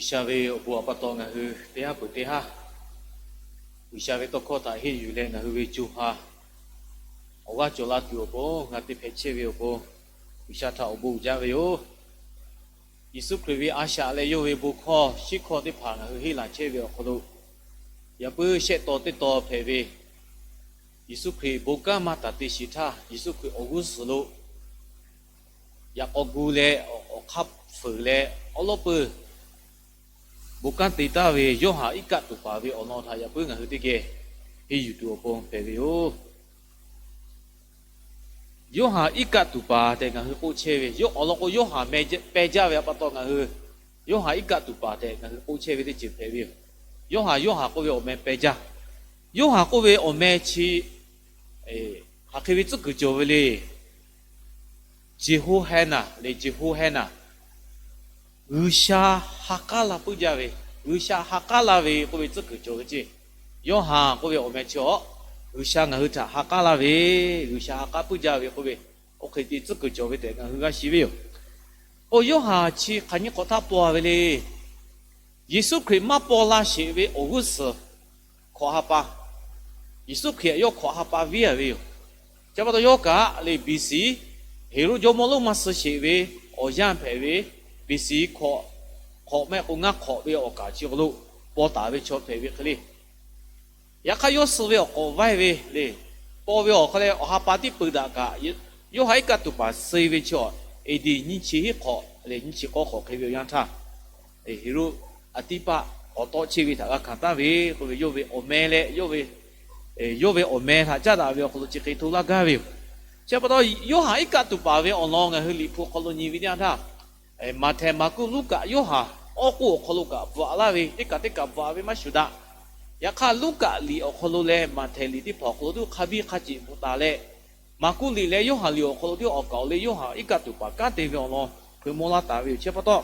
G'uiˬsha ve awˬ bon awˬ pa taw ngaˬ hui teˇ haˉ peuˬ teˇ haˉ, G'uiˬsha ve tawˇ hkawˇ htaꞈ henˇ yuˬ leh ngaˬ hui ve co ha awˬ g'aˇ cawˬ la tuˬ awˬ pon, g'a te hpehꞈ chehˇ ve awˬ pon, G'uiˬsha htaꞈ awˬ bon uiˍ jaˇ ve yoˬ. Yeˍsuˆ Hkriꞈ ve a shaꞈ leh yawˇ ve bon hkawˇ shiˉ hkawˇ teˇ hpaˍ ngaˬ hui henˇ laˬ chehˇ ve awˬ hk'aw lo, yaꞈ puiˉ shehˆ taw teˇ taw hpehꞈ ve, Yeˍsuˆ Hkriꞈ bon kanˉ maˇ taˍ te sheˍ htaˇ, Yeˍsuˆ Hkriꞈ awˬ g'uˇ suhˍ lo yaꞈ k'aw gu leh awˬ hk'aˇ fuiˍ leh awˉ lawˉ peuˇ bon kanˉ te taˍ ve Yoˇhanˬ iˉ kaˆ tuˬ paˍ ve awˬ lawn htaꞈ yaꞈ puiˉ ngaˬ hui teˇ geh henˇ yuˬ tuˬ awˬ pon hpehꞈ ve yoˬ. Yoˇhanˬ iˉ kaˆ tuˬ paˍ tehꞈ ngaˬ hui k'oˆ chehˇ ve, awˬ lawn k'o Yoˇhanˬ meh peh jaˇ ve awˬ pa taw ngaˬ hui Yoˇhanˬ iˉ kaˆ tuˬ paˍ tehꞈ ngaˬ hui k'oˆ chehˇ ve teˇ ceuˬ hpehꞈ ve yoˬ. Yoˇhanˬ, Yoˇhanˬ k'oˆ ve awˬ meh peh jaˇ. Yoˇhanˬ k'oˆ ve awˬ meh chi hk'aˬ hk'e ve tcuhˉ kuiˬ cawˬ ve le. Jeˍhoˍhehnanˍ le, Jeˍhoˍhehnanˍ, G'uiˬsha ha k'aˉ la puiˉ jaˇ ve, G'uiˬsha ha k'aˉ la ve k'oˆ ve tcuhˉ kuiˬ cawˬ ve ceˇ. Yoˇhanˬ k'oˆ ve awˬ meh chi awˬ, G'uiˬsha ngaˬ hui htaꞈ ha k'aˉ la ve, G'uiˬsha ha k'aˉ puiˉ jaˇ ve k'oˆ ve, oˇ hk'e te tcuhˉ kuiˬ cawˬ ve tehꞈ ngaˬ hui g'a shiˍ ve yoˬ. K'o Yoˇhanˬ chi hk'aˬ nyi hk'awꞈ htaˇ paw ve le. Yeˍsuˆ Hkriꞈ maˇ paw la sheˍ ve awˬ g'uˇ suhˍ hkawꞈ ha pa, Yeˍsuˆ Hkriꞈ yawˇ hkawꞈ ha pa viˉ a ve yoˬ. Chi pa taw yawˇ kaꞈ le, B C, Heˍroˆ jawˇmawˇ lonˉ maˇ suh sheˍ ve awˬ yanˇ hpehꞈ ve, B C hkawꞈ, hkawꞈ mehˆ k'o ngaˇ hk'awꞈ ve awˬ kaˍ chi k'o lo paw taˍ ve chaw hpehꞈ ve hk'e le. Yaꞈ hk'aˇ yawˇ suh ve awˬ k'awꞈ vaiˇ ve le, paw ve awˬ hk'aw leh awˬ ha pa tiˉ peu daꞈ kaꞈ, Yoˇhanˬ iˉ kaˆ tuˬ paˍ suh ve chi awˬ, A D nyiˇ chi hiˉ hk'awꞈ leh nyiˇ chi k'awˇ hk'awꞈ hk'e ve awˬ yanˇ htaˇ, Heˍroˆ Aˍtiˇpaˆ k'awꞈ tawˆ chehˇ ve htaꞈ g'a hkanˍ taˍ ve k'oˆ ve, yawˇ ve awˬ meh leh yawˇ ve, yawˇ ve awˬ meh htaꞈ caˉ daꞈ ve awˬ hk'aw lo chi hk'e hto laˇ gaˇ ve yoˬ. Chi pa taw Yoˇhanˬ iˉ kaˆ tuˬ paˍ ve awˬ lawn ngaˬ hui Liꞈ hpu hk'aw lo nyi ve teˇ yanˇ htaˇ, Maꞈhtehˍ, Maˍkuˆ, Luˉkaꞈ, Yoˇhanˬ awˬ k'oˆ awˬ hk'aw lo kaꞈ bvuhꞈ laˇ ve, teˇ kaꞈ teˇ kaꞈ bvuhꞈ ve maˇ shuˍ daꞈ. Yaꞈ hk'aˇ Luˉkaꞈ liꞈ awˬ hk'aw lo leh Maꞈhtehˍ liꞈ teˇ hpaˍ awˬ hk'aw lo tuˬ hk'a biˇ hk'a ceꞈ bvuhꞈ taˍ leh, Maˍkuˆ liꞈ leh Yoˇhanˬ liꞈ awˬ hk'aw lo tuˬ awˬ kaˍ awˬ leh Yoˇhanˬ iˉ kaˆ tuˬ paˍ kanˉ te ve awˬ lawn hpeuꞈ maw laˇ taˍ ve yoˬ. Chi pa taw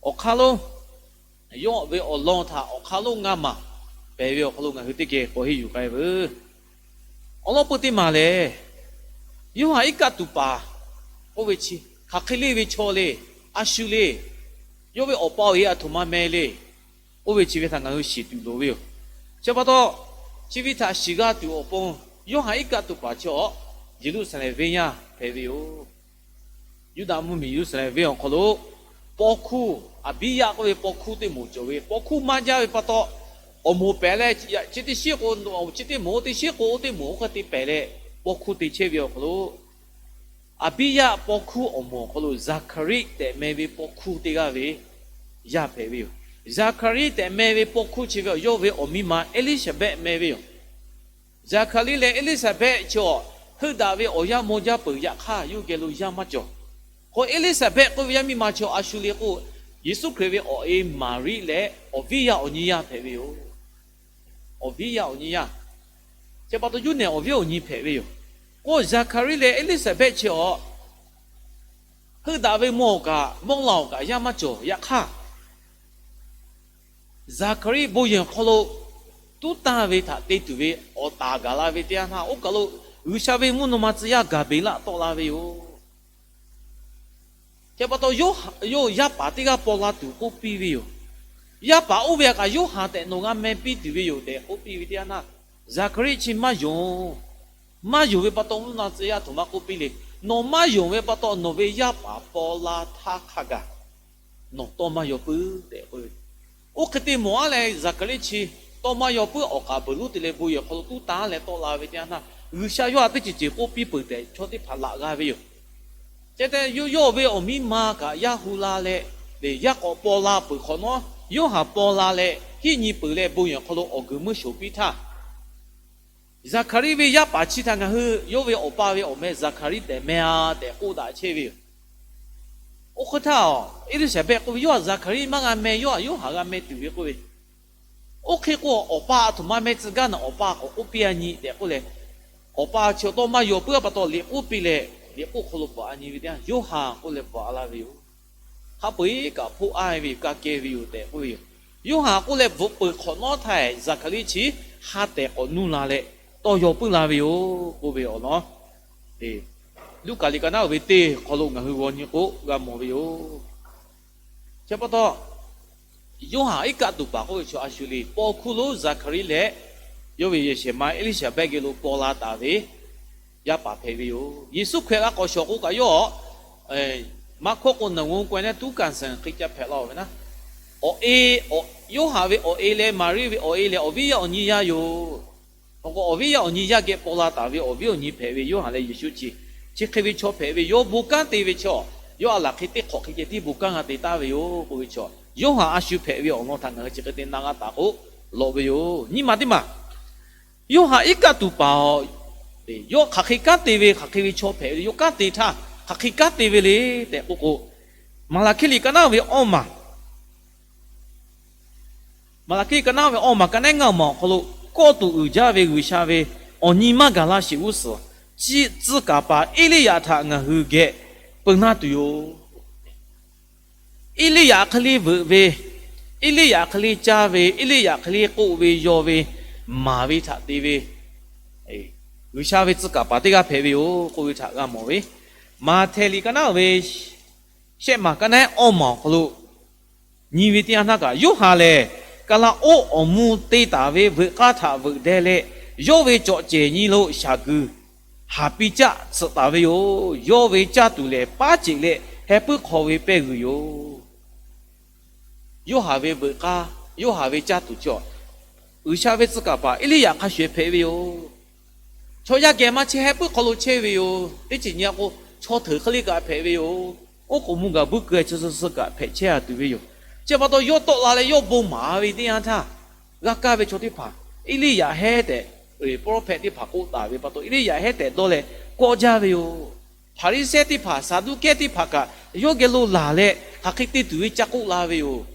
awˬ hk'aˇ lo yawˇ ve awˬ lawn htaꞈ awˬ hk'aˇ lo ngaˇ maˬ pehˬ ve awˬ hk'aw lo ngaˬ hui teˇ geh k'awꞈ henˇ yuˬ k'ai veuˬ. Awˬ lawn peu teˇ maˬ lehˬ, Yoˇhanˬ iˉ kaˆ tuˬ paˍ k'oˆ ve chi hk'aˬ hk'e le ve chaw le, a shu le, yawˇ ve awˬ pa awˬ e aˬ htoꞈ ma meh le k'oˆ ve chi ve htaꞈ ngaˬ hui shiˍ tuˬ loˍ ve yoˬ. Chi pa taw, chi ve htaꞈ shiˍ g'a tuˬ awˬ pon, Yoˇhanˬ iˉ kaˆ tuˬ paˍ chi awˬ Yeˍruˆsaˍlehnˍ venˇ yaˇ hpehꞈ ve yoˬ. Yuˇdaꞈ mvuhˇmiˬ Yeˍruˆsaˍlehnˍ venˇ awˬ hk'aw lo paw hkuˇ, Aˍbiˇyaˆ k'oˆ ve paw hkuˇ teˇ moˍ cawˬ ve, paw hkuˇ maˇ jaˇ ve pa taw, awˬ moˍ pehꞈ leh chi teˇ shiˉ k'o, chi teˇ moˍ oˇ teˇ shiˉ k'o oˇ teˇ moˍ oˇ hk'e te pehꞈ leh paw hkuˇ te chehˇ ve awˬ hk'aw lo, Aˍbiˇyaˆ paw hkuˇ awˬ moˍ awˬ hk'aw lo Zaˍhkaˍriˆ tehꞈ meh ve paw hkuˇ teˇ g'aˇ ve yaˇ hpehꞈ ve yoˬ. Zaˍhkaˍriˆ tehꞈ meh ve paw hkuˇ chi ve awˬ yawˇ ve awˬ miˇ ma Eˇliˇsaˍbehˆ meh ve yoˬ. Zaˍhkaˍriˆ leh Eˇliˇsaˍbehˆ chi awˬ heuˆ daꞈ ve awˬ yanˇ maw jaˇ peuˬ, yaꞈ hk'aˇ yawˇ geh lo yaˇ maˇ cawˬ. K'o Eˇliˇsaˍbehˆ k'oˆ ve yaˇ miˇ ma chi a shu le k'o, Yeˍsuˆ Hkriꞈ ve awˬ e Maˍriˆ leh awˬ viˉ yaˇ awˬ nyi yaˇ hpehꞈ ve yoˬ. Awˬ viˉ yaˇ awˬ nyi yaˇ. Chi pa taw yawˇ nehˬ awˬ viˉ awˬ nyi hpehꞈ ve yoˬ. K'o Zaˍhkaˍriˆ leh Eˇliˇsaˍbehˆ chi awˬ heuˆ daꞈ ve mawˇ awˬ kaꞈ mawˇ la awˬ kaꞈ yaˇ maˇ cawˬ. Yaꞈ hk'aˇ Zaˍhkaˍriˆ bon yehˬ hk'aw lo tuˉ tanˇ ve htaꞈ te tuˬ ve awˬ taˍ gaˬ la ve teˇ yanˇ htaˇ, oˇ kaˬ lo G'uiˬsha ve mvuhˇ naw ma tcuh yaˇ Gaˍbeˍlaˆ tawˆ la ve yoˬ. Chi pa taw, yawˇ yaˇ paˍ teˇ g'aˇ paw la tuˬ k'oˆ piˇ ve yoˬ. Yaˇ paˍ oˇ ve htaꞈ kaꞈ Yoˇhanˬ tehꞈ nawˬ g'a meh piˇ tuˬ ve yoˬ tehꞈ k'oˆ piˇ ve teˇ yanˇ htaˇ, Zaˍhkaˍriˆ chi maˇ yonˍ. Maˇ yonˍ ve pa taw, mvuhˇ naw ma tcuh yaˇ htoꞈ ma k'oˆ piˇ le. Nawˬ maˇ yonˍ ve pa taw, nawˬ ve yaˇ paˍ paw la htaˇ hk'a gaˬ nawˬ tawˇ maˇ yaw puiˉ tehꞈ k'oˆ ve. Oˇ hk'e te mawˬ aˉ leh, Zaˍhkaˍriˆ chi tawˇ maˇ yaw puiˉ, awˬ kaˍ beuˬ lonˉ te leh bon yehˬ hk'aw lo tuˉ tanˇ leh tawˆ la ve teˇ yanˇ htaˇ, G'uiˬsha yawˇ htaꞈ teˇ ceuˬ ceuˬ k'oˆ piˇ peuˬ tehꞈ chaw teˇ hpaˍ laꞈ g'a ve yoˬ. Chi te yawˇ ve awˬ miˇ ma kaꞈ yaˇ hu la leh, yaˇ k'awꞈ paw la peuˬ hk'awꞈ nawˉ, Yoˇhanˬ paw la leh hiˆ nyi peuˬ leh bon yehˬ hk'aw lo awˬ guiˬ meuˇ shoˍ piˇ htaˇ, Zaˍhkaˍriˆ ve yaˇ paˍ chi htaꞈ ngaˬ hui yawˇ ve awˬ pa ve awˬ meh Zaˍhkaˍriˆ tehꞈ meh a tehꞈ k'oˆ daꞈ chehˇ ve yoˬ. Oˇ hk'e htaˇ, Eˇliˇsaˍbehˆ k'oˆ ve, Yawˇ htaꞈ Zaˍhkaˍriˆ maˇ g'a meh, yawˇ htaꞈ Yoˇhanˬ g'a meh tuˬ ve k'oˆ ve. Oˇ hk'e k'o, awˬ pa aˬ htoꞈ ma meh tcuh gaˇ naˬ, awˬ pa k'awꞈ k'oˆ piˇ a nyi tehꞈ k'oˆ leh, awˬ pa chi tawˇ maˇ yaw puiˉ a pa taw, liꞈ k'oˆ piˇ leh, liꞈ k'oˆ hk'aw lo bvuhꞈ a nyi ve teˇ yanˇ, Yoˇhanˬ k'oˆ leh bvuhꞈ a la ve yoˬ. Hk'a peu-eˬ kaꞈ hpoˆ a ve yoˬ, ka keh ve yoˬ tehꞈ k'oˆ ve yoˬ. Yoˇhanˬ k'oˆ leh bvuhꞈ peuˬ hk'awꞈ nawˉ htaˇ, Zaˍhkaˍriˆ chi ha tehˬ k'awꞈ nuˇ la leh tawˇ yaw puiˉ la ve yoˬ k'oˆ ve awˬ lawn, Luˉkaꞈ liꞈ ka naˉ uˍ ve teˇ hk'aw lo ngaˬ hui g'aw nyi k'o g'a mawˬ ve yoˬ. Chi pa taw, Yoˇhanˬ iˉ kaˆ tuˬ paˍ k'oˆ ve chaw a shu le, paw hkuˇ lonˉ Zaˍhkaˍriˆ leh yawˇ ve yehˬ shehˍ ma Eˇliˇsaˍbehˆ geh lo paw la taˍ ve yaˇ paˍ hpehꞈ ve yoˬ. Yeˍsuˆ Hkriꞈ g'a k'awꞈ shawˍ k'o kaꞈ yawˇ, Maꞈ hkawˇ k'o naˬ g'oˇ k'aweh naˉ tuˉ kaˍ suhˍ hk'e ca hpehꞈ la ve naˉ, awˬ e, Yoˇhanˬ ve awˬ e leh Maˍriˆ ve awˬ e lehˬ awˬ viˉ yaˇ awˬ nyi yaˇ yoˬ. Awˬ k'o awˬ viˉ yaˇ awˬ nyi yaˇ geh paw la taˍ ve awˬ viˉ awˬ nyi hpehꞈ ve Yoˇhanˬ leh Yeˍsuˆ chi, chi hk'e ve chaw hpehꞈ ve, yawˇ bon kanˉ te ve chaw, yawˇ a laˬ hk'e teˇ hk'awꞈ hk'e ceh tiˉ bon kanˉ g'a te taˍ ve yoˬ k'oˆ ve chaw, Yoˇhanˬ a shu hpehꞈ ve awˬ lawn htaꞈ ngaˬ hui chi hk'e te na g'a taˍ k'o lawꞈ ve yoˬ. Nyi ma teˇ maˬ Yoˇhanˬ iˉ kaˆ tuˬ paˍ, yawˇ hk'aˬ hk'e kanˉ te ve, hk'aˬ hk'e ve chaw hpehꞈ ve, yawˇ kanˉ te htaˇ hk'aˬ hk'e kanˉ te ve le tehꞈ k'oˆ k'o, Maˍlaˍhkiˆ liꞈ ka naˉ ve awˇ maˬ, Maˍlaˍhkiˆ liꞈ ka naˉ ve awˇ maˬ ka naˉ ngaˇ maˬ awˬ hk'aw lo, kawˆ tuˬ uiˍ jaˇ ve G'uiˬsha ve awˬ nyi maˇ gaˬ la sheˍ g'uˇ suhˍ, tcuh kaˍ paˍ Eˇliˇyaꞈ htaꞈ ngaˬ hui geh peu naˇ tuˬ yoˬ. Eˇliˇyaꞈ hk'e le veuꞈ ve, Eˇliˇyaꞈ hk'e le caˇ ve, Eˇliˇyaꞈ hk'e le k'oˆ ve, yaw ve, maˍ ve htaꞈ te ve G'uiˬsha ve tcuh kaˍ paˍ teˇ g'aˇ hpehꞈ ve yoˬ k'oˆ ve htaꞈ g'a mawˬ ve, Maꞈhtehˍ liꞈ ka naˉ ve shehˆ maˬ ka naˉ awˇ maˬ awˬ hk'aw lo nyi ve teˇ yanˇ htaˇ kaꞈ, Yoˇhanˬ lehˬ, kaˍlaˍoˆ awˬ mvuh te taˍ ve veuꞈ k'aˇ htaꞈ veuꞈ deh leh, yawˇ ve cawꞈ cehˬ nyi lo shaˍ guiˬ haˍ piˇ caˆ tsuhꞈ taˍ ve yoˬ. Yawˇ ve caˇ tuˬ lehˬ, paˉ ceꞈ leh heh puiˉ hk'aw ve pehˇ g'uiˬ yoˬ. Yoˇhanˬ ve veuꞈ k'aˇ, Yoˇhanˬ ve caˇ tuˬ chaw, G'uiˬsha ve tcuh kaˍ paˍ Eˇliˇyaꞈ hk'a shuˍ shuˍ hpehꞈ ve yoˬ. Chaw yaˇ geh maˇ chehˇ, heh puiˉ hk'aw lo chehˇ ve yoˬ. Teˇ ceuˬ nyi a k'o, chaw hteuꞈ hk'e le kaꞈ hpehꞈ ve yoˬ. Oˉ k'oˍ mvuh gaˬ buˇ keu e chi suh suh kaꞈ hpehꞈ chehˇ a tuˬ ve yoˬ. Chi pa taw yawˇ tawˆ la leh yawˇ bon maˍ ve teˇ yanˇ htaˇ, g'a kaˇ ve chaw teˇ hpaˍ Eˇliˇyaꞈ hehˉ tehꞈ, prophet teˇ hpaˍ k'oˆ taˍ ve pa taw, Eˇliˇyaꞈ hehˉ tehꞈ dawˇ leh kawˆ jaˇ ve yoˬ. Hpaˍriˍsehˇ teˇ hpaˍ, Saˍduˆkehˇ teˇ hpaˍ kaꞈ yawˇ geh lo laˬ leh hk'aˬ hk'e te tuˬ ve ca k'oˆ la ve yoˬ.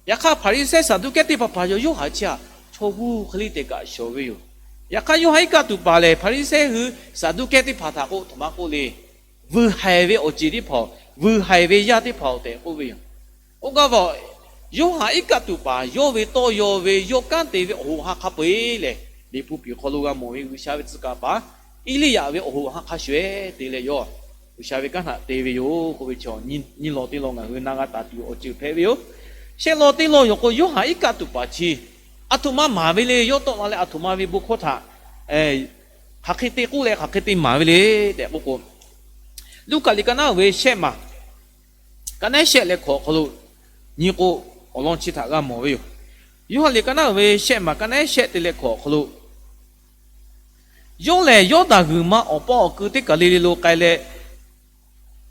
Yaꞈ hk'aˇ, Hpaˍriˍsehˇ Saˍduˆkehˇ teˇ hpaˍ hpaˍ yaw Yoˇhanˬ chi htaꞈ chaw g'uˇ hk'e le tehꞈ kaꞈ shawˍ ve yoˬ. Yaꞈ hk'aˇ, Yoˇhanˬ iˉ kaˆ tuˬ paˍ lehˬ, Hpaˍriˍsehˇ hui Saˍduˆkehˇ teˇ hpaˍ htaꞈ k'oˆ htaꞈ maˇ k'oˆ le. Vuiˬ haiˬ ve awˬ ceˬ teˇ hpaˍ-oˬ, vuiˬ haiˬ ve yaˇ teˇ hpaˍ-oˬ tehꞈ k'oˆ ve yoˬ. Oˇ gaˇ ve, Yoˇhanˬ iˉ kaˆ tuˬ paˍ yawˇ ve tawˇ yaw ve yawˇ kanˉ te ve awˬ hoꞈ ha hk'a peu-eˬ lehˬ, Liꞈ hpu piˍ hk'aw lo g'a mawˬ ve G'uiˬsha ve tcuh kaˍ paˍ Eˇliˇyaꞈ ve awˬ hoꞈ ha hk'a shuˍ-eˬ te leh yawˇ G'uiˬsha ve kanˉ htaꞈ te ve yoˬ k'oˆ ve chaw, nyi lawˬ te lawˬ ngaˬ hui na g'a taˍ tuˬ awˬ ceuˬ hpehꞈ ve yoˬ. Shehˆ lawˬ te lawˬ yoˬ k'o, Yoˇhanˬ iˉ kaˆ tuˬ paˍ chi aˬ htoꞈ ma maˍ ve le. Yawˇ tawˆ la leh aˬ htoꞈ ma ve bon hkawˇ htaꞈ hk'aˬ hk'e te k'oˆ leh hk'aˬ hk'e te maˍ ve le tehꞈ k'oˆ k'o, Luˉkaꞈ liꞈ ka naˉ uiˍ ve shehˆ maˬ ka naˉ shehˆ leh hkawꞈ awˬ hk'aw lo nyi k'o, awˬ lawn chi htaꞈ g'a mawˬ ve yoˬ. Yoˇhanˬ liꞈ ka naˉ uiˍ ve shehˆ maˬ ka naˉ shehˆ te leh hkawꞈ awˬ hk'aw lo, yawˇ lehˬ Yawˇdanˍ g'uiˬ ma awˬ paw awˬ keu teˇ kaˬ le le lo k'ai leh,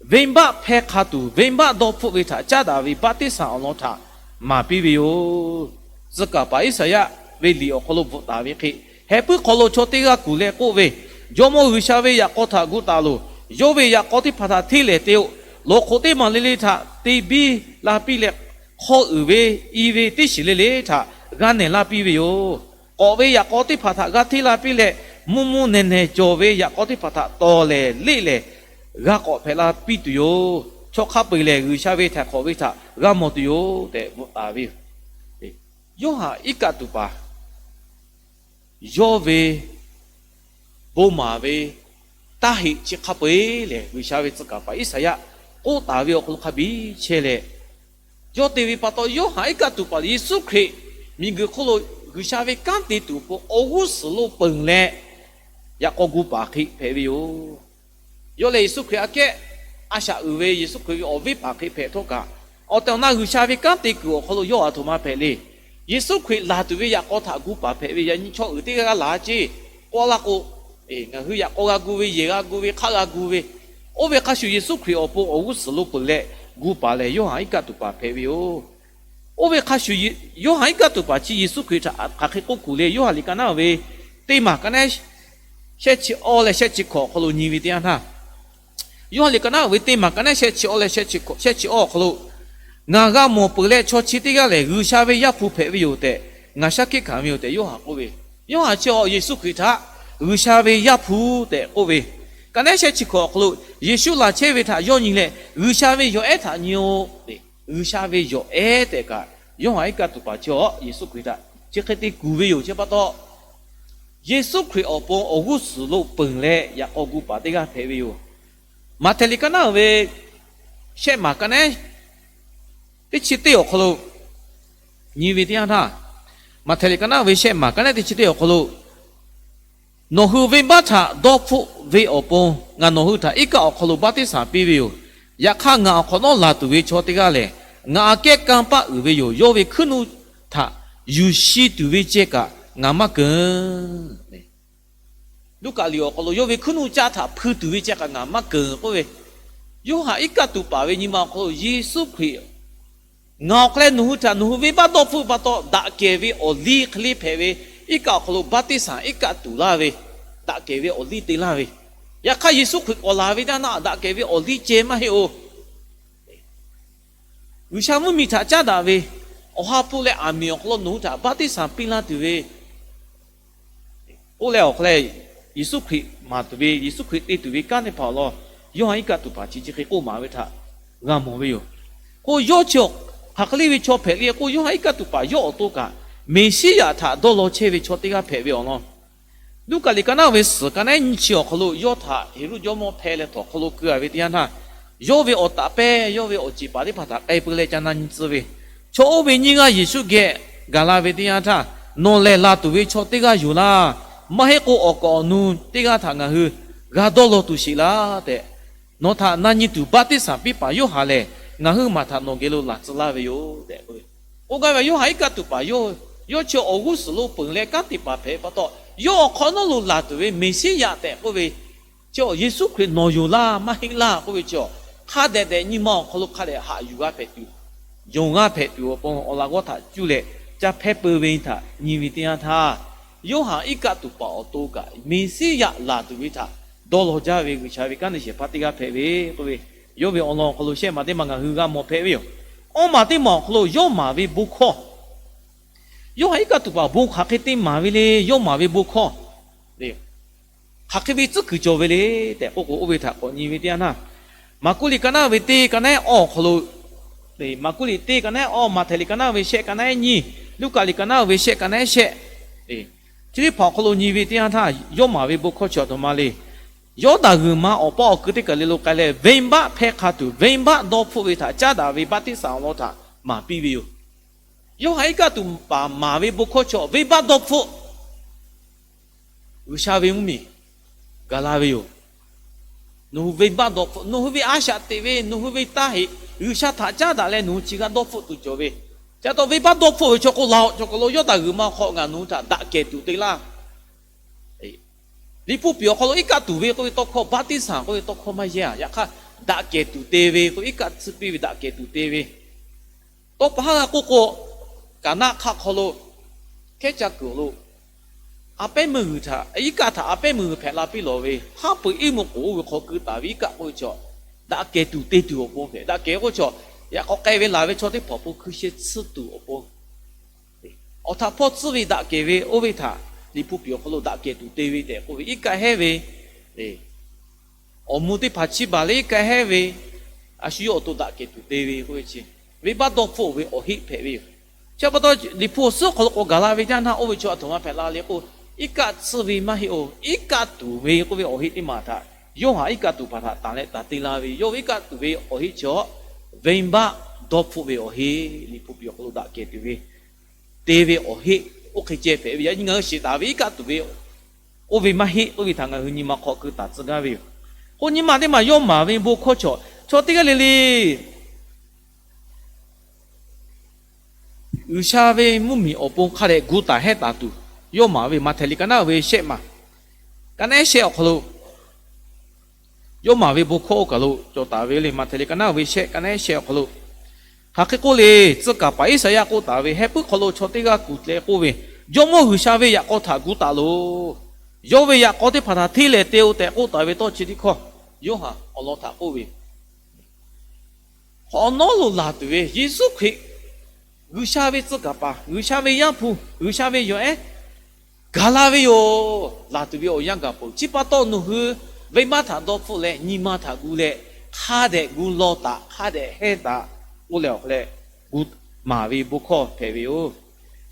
venˇbaˆ hpehˇ hk'a tuˬ, venˇbaˆ dawˇ hpfuhˆ ve htaꞈ caˉ daꞈ ve baˆtiˆsaˬ awˬ lawn htaꞈ maˍ piˇ ve yoˬ. Tcuh kaˍ paˍ Iˉsaˍyaˆ ve liꞈ awˬ hk'aw lo bvuhꞈ taˍ ve hk'e, heh puiˉ hk'aw lo chaw teˇ g'aˇ kuˬ leh k'oˆ ve, Jawˇmawˇ G'uiˬsha ve yaꞈ k'aw htaꞈ gu taˍ loˬ. Yawˇ ve yaꞈ k'aw teˇ hpaˍ htaꞈ hteˇ lehˍ te-o. Lawˬ hk'oꞈ teˇ maˬ le le htaꞈ te biˇ la piˇ leh, hk'awˇ uiˍ ve, i ve teˇ shiˍ le le htaꞈ g'aˇ nehˬ laˇ piˇ ve yoˬ. K'awꞈ ve yaꞈ k'aw teˇ hpaˍ htaꞈ g'aˇ hteˇ la piˇ leh, mvuhˇ mvuhˇ nehˬ nehˬ cawˬ ve yaꞈ k'aw teˇ hpaˍ htaꞈ tawˍ lehˍ leˆ lehˍ g'a k'awꞈ hpehꞈ la piˇ tuˬ yoˬ. Chaw hk'a peu-eˬ lehˬ, G'uiˬsha ve htaiˍ hk'awꞈ ve htaꞈ g'a mawˬ tuˬ yoˬ tehꞈ bvuhꞈ taˍ ve yoˬ. Yoˇhanˬ iˉ kaˆ tuˬ paˍ yawˇ ve bon maˍ ve taˇ heꞈ chi hk'a peu-eˬ lehˬ, G'uiˬsha ve tcuh kaˍ paˍ Iˉsaˍyaˆ k'oˆ taˍ ve awˬ hk'aw lo hk'a biˇ chehˇ leh, yawˇ te ve pa taw, Yoˇhanˬ iˉ kaˆ tuˬ paˍ lehˬ, Yeˍsuˆ Hkriꞈ miˬguiˬ hk'oˆ lo G'uiˬsha ve kanˉ te tuˬ pon awˬ g'uˇ suhˍ lo peunˍ leh, yaꞈ k'aw gu paˍ hk'e hpehꞈ ve yoˬ. Yawˇ lehˬ, Yeˍsuˆ Hkriꞈ aꞈ kehˉ a shaꞈ uiˍ ve Yeˍsuˆ Hkriꞈ ve awˬ viˉ paˍ hk'e hpehꞈ htawˇ kaꞈ, awˬ tehˬ awˬ na G'uiˬsha ve kanˉ te kuiˬ awˬ hk'aw lo yawˇ aˬ htoꞈ ma hpehꞈ le. Yeˍsuˆ Hkriꞈ laˬ tuˬ ve yaꞈ k'aw htaꞈ gu paˍ hpehꞈ ve yaꞈ nyi chaw uiˍ teˇ g'aˇ g'aˇ laˬ ceˇ k'oˆ laˇ k'o, ngaˬ hui yaꞈ k'aw g'a gu ve, yehˬ g'a gu ve, hk'aˆ g'a gu ve, oˇ ve hk'a shuˍ Yeˍsuˆ Hkriꞈ awˬ pon awˬ g'uˇ suhˍ lo peunˍ leh gu paˍ lehˬ, Yoˇhanˬ iˉ kaˆ tuˬ paˍ hpehꞈ ve yoˬ. Oˇ ve hk'a shuˍ, Yoˇhanˬ iˉ kaˆ tuˬ paˍ chi Yeˍsuˆ Hkriꞈ htaꞈ hk'aˬ hk'e k'oˆ kuˬ le. Yoˇhanˬ liꞈ ka naˉ uiˍ ve teˇ maˬ ka naˉ shehˆ chi awˇ leh shehˆ chi hkawꞈ awˬ hk'aw lo nyi ve teˇ yanˇ htaˇ, Yoˇhanˬ liꞈ ka naˉ uiˍ ve teˇ maˬ ka naˉ shehˆ chi awˇ leh shehˆ chi hkawꞈ, shehˆ chi awˇ awˬ hk'aw lo, Ngaˬ g'a mawˬ peuˬ leh, chaw chi teˇ g'aˇ lehˬ G'uiˬsha ve Yaˇ hpu hpehꞈ ve yoˬ tehꞈ ngaˬ shaˉ hkiˆ hkanˍ ve yoˬ tehꞈ Yoˇhanˬ k'oˆ ve. Yoˇhanˬ chi awˬ Yeˍsuˆ Hkriꞈ htaꞈ G'uiˬsha ve Yaˇ hpu tehꞈ k'oˆ ve. Ka naˉ shehˆ chi hkawꞈ awˬ hk'aw lo, Yeˍsuˆ laˬ chehˇ ve htaꞈ yawˇ nyi leh, G'uiˬsha ve yawˬ ehˉ htaꞈ nyi-o. G'uiˬsha ve yawˬ ehˉ tehꞈ kaꞈ, Yoˇhanˬ iˉ kaˆ tuˬ paˍ chi awˬ Yeˍsuˆ Hkriꞈ htaꞈ chi hk'e te kuˬ ve yoˬ. Chi pa taw, Yeˍsuˆ Hkriꞈ awˬ pon awˬ g'uˇ suhˍ lo peunˍ leh yaꞈ k'aw gu paˍ teˇ g'aˇ hpehꞈ ve yoˬ. Maꞈhtehˍ liꞈ ka naˉ uiˍ ve shehˆ maˬ ka naˉ Teˇ chi teˇ awˬ hk'aw lo nyi ve teˇ yanˇ htaˇ, Maꞈhtehˍ liꞈ ka naˆ ve shehˆ maˬ ka naˆ teˇ chi teˇ awˬ hk'aw lo, Nawˬ hui venˇbaˆ htaꞈ dawˇ hpfuhˆ ve awˬ pon ngaˬ nawˬ hui htaꞈ iˉ kaˆ awˬ hk'aw lo baˆtiˆsaˬ piˇ ve yoˬ. Yaꞈ hk'aˇ, ngaˬ awˬ hk'awꞈ nawˉ laˬ tuˬ ve chaw teˇ g'aˇ lehˬ, ngaˬ aꞈ kehˉ kanˇ paˆ uiˍ ve yoˬ. Yawˇ ve hkuiˉ nuˆ htaꞈ yuˬ shi tuˬ ve ceh kaꞈ ngaˬ maˇ keunˍ. Luˉkaꞈ liꞈ awˬ hk'aw lo yawˇ ve hkuiˉ nuˆ caˇ htaꞈ hpui tuˬ ve ceh kaꞈ ngaˬ maˇ keunˍ k'oˆ ve, Yoˇhanˬ iˉ kaˆ tuˬ paˍ ve nyi ma awˬ hk'aw lo Yeˍsuˆ Hkriꞈ ngaˬ awˬ hk'aw leh nawˬ hui htaꞈ nawˬ hui venˇbaˆ dawˇ hpfuhˆ ve pa taw, daꞈ kehˬ ve awˬ liˇ hk'e le hpehꞈ ve, iˉ kaˆ awˬ hk'aw lo baˆtiˆsaˬ iˉ kaˆ tuˬ laˇ ve, daꞈ kehˬ ve awˬ liˇ te laˇ ve, yaꞈ hk'aˇ Yeˍsuˆ Hkriꞈ k'awꞈ laˬ ve teˇ yanˇ htaˇ, daꞈ kehˬ ve awˬ liˇ ceh maˇ heˆ-oˬ. G'uiˬsha mvuhˇmiˬ htaꞈ caˉ daꞈ ve, Awˬ ha hpu leh aˬ miˍ awˬ hk'aw lo nawˬ hui htaꞈ baˆtiˆsaˬ piˇ laˇ tuˬ ve, k'oˆ leh awˬ hk'aw leh, Yeˍsuˆ Hkriꞈ maˍ tuˬ ve, Yeˍsuˆ Hkriꞈ te tuˬ ve kanˉ teˇ hpaˍ awˬ lawn, Yoˇhanˬ iˉ kaˆ tuˬ paˍ chi chi hk'e k'oˆ maˍ ve htaꞈ g'a mawˬ ve yoˬ. K'o yawˇ chi hk'aˬ hk'e le ve chaw hpehꞈ le k'o, Yoˇhanˬ iˉ kaˆ tuˬ paˍ yawˇ awˬ to kaꞈ Meˍsiˉyaꞈ htaꞈ dawˇ law chehˇ ve chaw teˇ g'aˇ hpehꞈ ve awˬ lawn, Luˉkaꞈ liꞈ ka naˆ ve suhˍ ka naˆ nyiˇ chi awˬ hk'aw lo yawˇ htaꞈ Heˍroˆ jawˇmawˇ hpehˇ leh htawnˍ hk'aw lo keu-a ve teˇ yanˇ htaˇ, yawˇ ve awˬ taˍ pehˇ, yawˇ ve awˬ ceˬ paˍ teˇ hpaˍ htaꞈ k'ai peu leh ca na nyi tcuh ve, chaw oˇ ve nyiˇ g'aˇ Yeˍsuˆ geh gaˬ la ve teˇ yanˇ htaˇ, Nawˬ lehˬ laˬ tuˬ ve chaw teˇ g'aˇ yoˬ laˇ. Maˇ heˆ k'o, awˬ kaˍ awˬ nu teˇ g'aˇ htaꞈ ngaˬ hui g'a dawˇ law tuˬ sheˍ laˇ tehꞈ, nawˬ htaꞈ na nyi tuˬ baˆtiˆsaˬ piˇ paˍ Yoˇhanˬ lehˬ, ngaˬ hui maˬ htaꞈ nawˬ geh lo laˬ tcuh laˇ ve yoˬ tehꞈ k'oˆ ve. K'oˆ gaˇ ve, Yoˇhanˬ iˉ kaˆ tuˬ paˍ yawˇ, yawˇ chi awˬ g'uˇ suhˍ lo peuˬ leh kanˉ te paˍ hpehꞈ ve pa taw, yawˇ awˬ hk'awꞈ nawˉ lo laˬ tuˬ ve Meˍsiˉyaꞈ tehꞈ k'oˆ ve chi Yeˍsuˆ Hkriꞈ nawˬ yoˬ laˇ maˇ heˆ laˇ k'oˆ ve chi, hk'a dehꞈ dehꞈ nyi ma awˬ hk'aw lo hk'a dehꞈ haꞈ yuˬ g'a hpehꞈ tuˬ, yonˍ g'a hpehꞈ tuˬ awˬ pon awˬ laꞈ g'awˇ htaꞈ cuˇ leh ca hpehˇ peu ve htaꞈ nyi ve teˇ yanˇ htaˇ, Yoˇhanˬ iˉ kaˆ tuˬ paˍ awˬ to kaꞈ Meˍsiˉyaꞈ laˬ tuˬ ve htaꞈ dawˇ law jaˇ ve G'uiˬsha ve kanˉ te shehˍ hpaˇ teˇ g'aˇ hpehꞈ ve k'oˆ ve, yawˇ ve awˬ lawn awˬ hk'aw lo shehˆ maˬ teˇ maˬ ngaˬ hui g'a mawˬ hpehꞈ ve yoˬ. Awˇ maˬ teˇ maˬ awˬ hk'aw lo yawˇ maˍ ve bon hkawˇ, Yoˇhanˬ iˉ kaˆ tuˬ paˍ bon hk'aˬ hk'e te maˍ ve le, yawˇ maˍ ve bon hkawˇ hk'aˬ hk'e ve tcuhˉ kuiˬ cawˬ ve le tehꞈ k'oˆ k'o, oˇ ve htaꞈ k'awꞈ nyi ve teˇ yanˇ htaˇ, Maˍkuˆ liꞈ ka naˆ ve teˇ ka naˆ awˇ awˬ hk'aw lo, Maˍkuˆ liꞈ teˇ ka naˆ awˇ, Maꞈhtehˍ liꞈ ka naˆ ve shehˆ ka naˆ nyiˇ, Luˉkaꞈ liꞈ ka naˆ ve shehˆ ka naˆ shehˆ, chi teˇ hpaˍ awˬ hk'aw lo nyi ve teˇ yanˇ htaˇ, yawˇ maˍ ve bon hkawˇ chi a htoꞈ ma le. Yawˇdanˍ g'uiˬ ma awˬ paˇ awˬ ku teˇ kaˬ le lo k'ai leh, venˇbaˆ hpehˇ hk'a tuˬ venˇbaˆ dawˇ hpfuhˆ ve htaꞈ caˉ daꞈ ve baˆtiˆsaˬ awˬ lawn htaꞈ maˍ piˇ ve yoˬ. Yoˇhanˬ iˉ kaˆ tuˬ paˍ maˍ ve bon hkawˇ chi venˇbaˆ dawˇ hpfuhˆ G'uiˬsha ve mvuhˇmiˬ gaˬ la ve yoˬ. Nawˬ hui venˇbaˆ dawˇ hpfuhˆ, nawˬ hui ve a shaꞈ teꞈ ve, nawˬ hui ve taˇ heꞈ G'uiˬsha htaꞈ caˉ daꞈ leh nawˬ hui chi g'a dawˇ hpfuhˆ tuˬ cawˬ ve, chi pa taw venˇbaˆ dawˇ hpfuhˆ ve chaw k'o, laˬ-oꞈ, chaw k'aw lo Yawˇdanˍ g'uiˬ ma hk'aw ngaˬ nawˬ hui htaꞈ daꞈ kehˬ tuˬ te laˇ. Liꞈ hpu piˍ awˬ hk'aw lo iˉ kaˆ tuˬ ve k'oˆ ve tawˇ hkawˇ, baˆtiˆsaˬ k'oˆ ve tawˇ hkawˇ maˇ yehˇ-a. Yaꞈ hk'aˇ, daꞈ kehˬ tuˬ te ve k'o, iˉ kaˆ tcuhˉ piˇ ve daꞈ kehˬ tuˬ te ve, tawˇ pa haˉ g'a k'oˆ k'o, Kaˍnaˆ hk'aˆ hk'aw lo, hkehˉ caˇ kuiˬ awˬ lo, a pehˉ meuˇ g'uiˬ htaꞈ, iˉ kaˆ htaꞈ a pehˉ meuˇ g'uiˬ hpehꞈ la piˇ lawˬ ve, haˉ pui iˉ mvuhˇ k'oˍ oˇ ve hk'aw keu taˍ ve iˉ kaˆ k'oˆ ve chaw, daꞈ kehˬ tuˬ te tuˬ awˬ pon hpehꞈ. Daꞈ kehˬ k'oˆ chaw, yaꞈ k'aw k'ai ve laˬ ve chaw teˇ hpaˍ awˬ pon hkui sheh tsuhˇ tuˬ awˬ pon, awˬ htaꞈ hpawˇ tcuhˇ ve daꞈ kehˬ ve oˇ ve htaꞈ Liꞈ hpu piˍ awˬ hk'aw lo daꞈ kehˬ tuˬ te ve tehꞈ k'oˆ ve, iˉ kaˆ hehˉ ve awˬ mvuh teˇ hpaˍ chiˇ baˬ leh iˉ kaˆ hehˉ ve, a shu yawˇ awˬ to daꞈ kehˬ tuˬ te ve k'oˆ ve chi, venˇbaˆ dawˇ hpfuhˆ ve awˬ heˆ hpehꞈ ve yoˬ. Chi pa taw, Liꞈ hpu awˬ suhˉ hk'aw lo k'awꞈ gaˬ la ve teˇ yanˇ htaˇ, oˇ ve chaw a htoꞈ ma hpehꞈ la le k'o, iˉ kaˆ tsuhˇ ve maˇ heˆ-oˬ. Iˉ kaˆ tuˬ ve k'oˆ ve awˬ heˆ teˇ maˬ htaꞈ Yoˇhanˬ iˉ kaˆ tuˬ paˍ htaꞈ tanˬ leh taˍ te la ve, yawˇ ve iˉ kaˆ tuˬ ve awˬ heˆ chi, venˇbaˆ dawˇ hpfuhˆ ve awˬ heˆ, Liꞈ hpu piˍ awˬ hk'aw lo daꞈ kehˬ tuˬ ve te ve awˬ heˆ oˇ hk'e ceh hpehꞈ ve. Yaꞈ nyi ngaˬ hui shiˍ taˍ ve iˉ kaˆ tuˬ ve oˇ ve maˇ heˆ k'oˆ ve htaꞈ ngaˬ hui nyi ma hk'aw keu taˍ tcuh gaˇ ve yoˬ. K'o, nyi ma teˇ maˬ yawˇ maˍ ve bon hkawˇ chaw, chaw teˇ g'aˇ le le G'uiˬsha ve mvuhˇmiˬ awˬ pon hk'a dehꞈ gu taˍ hehˉ taˍ tuˬ, yawˇ maˍ ve Maꞈhtehˍ liꞈ ka naˆ ve shehˆ maˬ ka naˆ ehˉ shehˆ awˬ hk'aw lo, yawˇ maˍ ve bon hkawˇ oˇ kaˬ lo cawˬ taˍ ve le. Maꞈhtehˍ liꞈ ka naˆ ve shehˆ ka naˆ ehˉ shehˆ awˬ hk'aw lo, hk'aˬ hk'e k'oˆ le, tcuh kaˍ paˍ Iˉsaˍyaˆ k'oˆ taˍ ve, heh puiˉ hk'aw lo chaw teˇ g'aˇ kuˬ leh k'oˆ ve, Jawˇmawˇ G'uiˬsha ve yaꞈ k'aw htaꞈ gu taˍ loˬ. Yawˇ ve yaꞈ k'aw teˇ hpaˍ htaꞈ hteˇ lehˍ te-o tehꞈ k'oˆ taˍ ve tawˇ chi teˇ hkawˇ, Yoˇhanˬ awˬ lawn htaꞈ k'oˆ ve, hk'awꞈ nawˉ lo laˬ tuˬ ve Yeˍsuˆ Hkriꞈ, G'uiˬsha ve tcuh kaˍ paˍ, G'uiˬsha ve Yaˇ hpu, G'uiˬsha ve yawˬ ehˉ gaˬ la ve yoˬ. Laˬ tuˬ ve awˬ yanˇ gaˬ peuˬ. Chi pa taw nawˬ hui venˇbaˆ htaꞈ dawˇ hpfuhˆ leh nyi ma htaꞈ gu leh, hk'a dehꞈ gu law taꞈ, hk'a dehꞈ hehˉ taꞈ k'oˆ leh awˬ hk'aw leh, gu maˍ ve bon hkawˇ hpehꞈ ve yoˬ.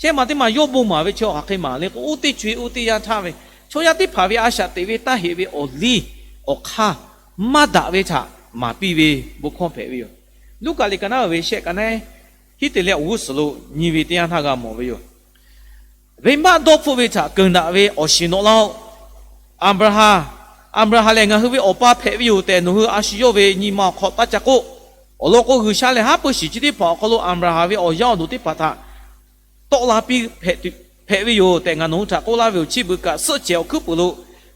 Shehˆ maˬ teˇ maˬ yawˇ bon maˍ ve chi hk'aˬ hk'e maˍ le k'o, oˇ teˇ co-e oˇ teˇ yanˇ htaˇ ve chaw yaˇ teˇ hpaˍ ve a shaꞈ teꞈ ve taˇ heꞈ ve awˬ liˇ awˬ hk'aˇ maˇ daꞈ ve htaꞈ maˍ piˇ ve bon hkawˇ hpehꞈ ve yoˬ. Luˉkaꞈ liꞈ ka naˆ ve shehˆ ka naˆ ehˉ hiˉ te leh awˬ g'uˇ suhˍ lo nyi ve teˇ yanˇ htaˇ g'a mawˬ ve yoˬ. Venˇbaˆ dawˇ hpfuhˆ ve htaꞈ keunˍ daꞈ ve awˬ shiˍ nawꞈ laˇ-oˆ. Aˍbraˍhanˍ, Aˍbraˍhanˍ lehˬ ngaˬ hui ve awˬ pa hpehꞈ ve yoˬ tehꞈ nawˬ hui a shu yawˇ ve nyi ma awˬ hk'aw taˇ ca k'oˆ. Awˬ lawn k'o, G'uiˬsha lehˬ haˉ pui shiˍ chi teˇ hpaˍ awˬ hk'aw lo Aˍbraˍhanˍ ve awˬ yaˇ awˬ duˬ teˇ hpaˍ htaꞈ tawˆ la piˇ hpehꞈ ve yoˬ tehꞈ ngaˬ nawˬ hui htaꞈ k'oˆ laˇ ve yoˬ. Chi beuꞈ kaꞈ suhˆ cehˬ awˬ hkuiˉ peuˬ lo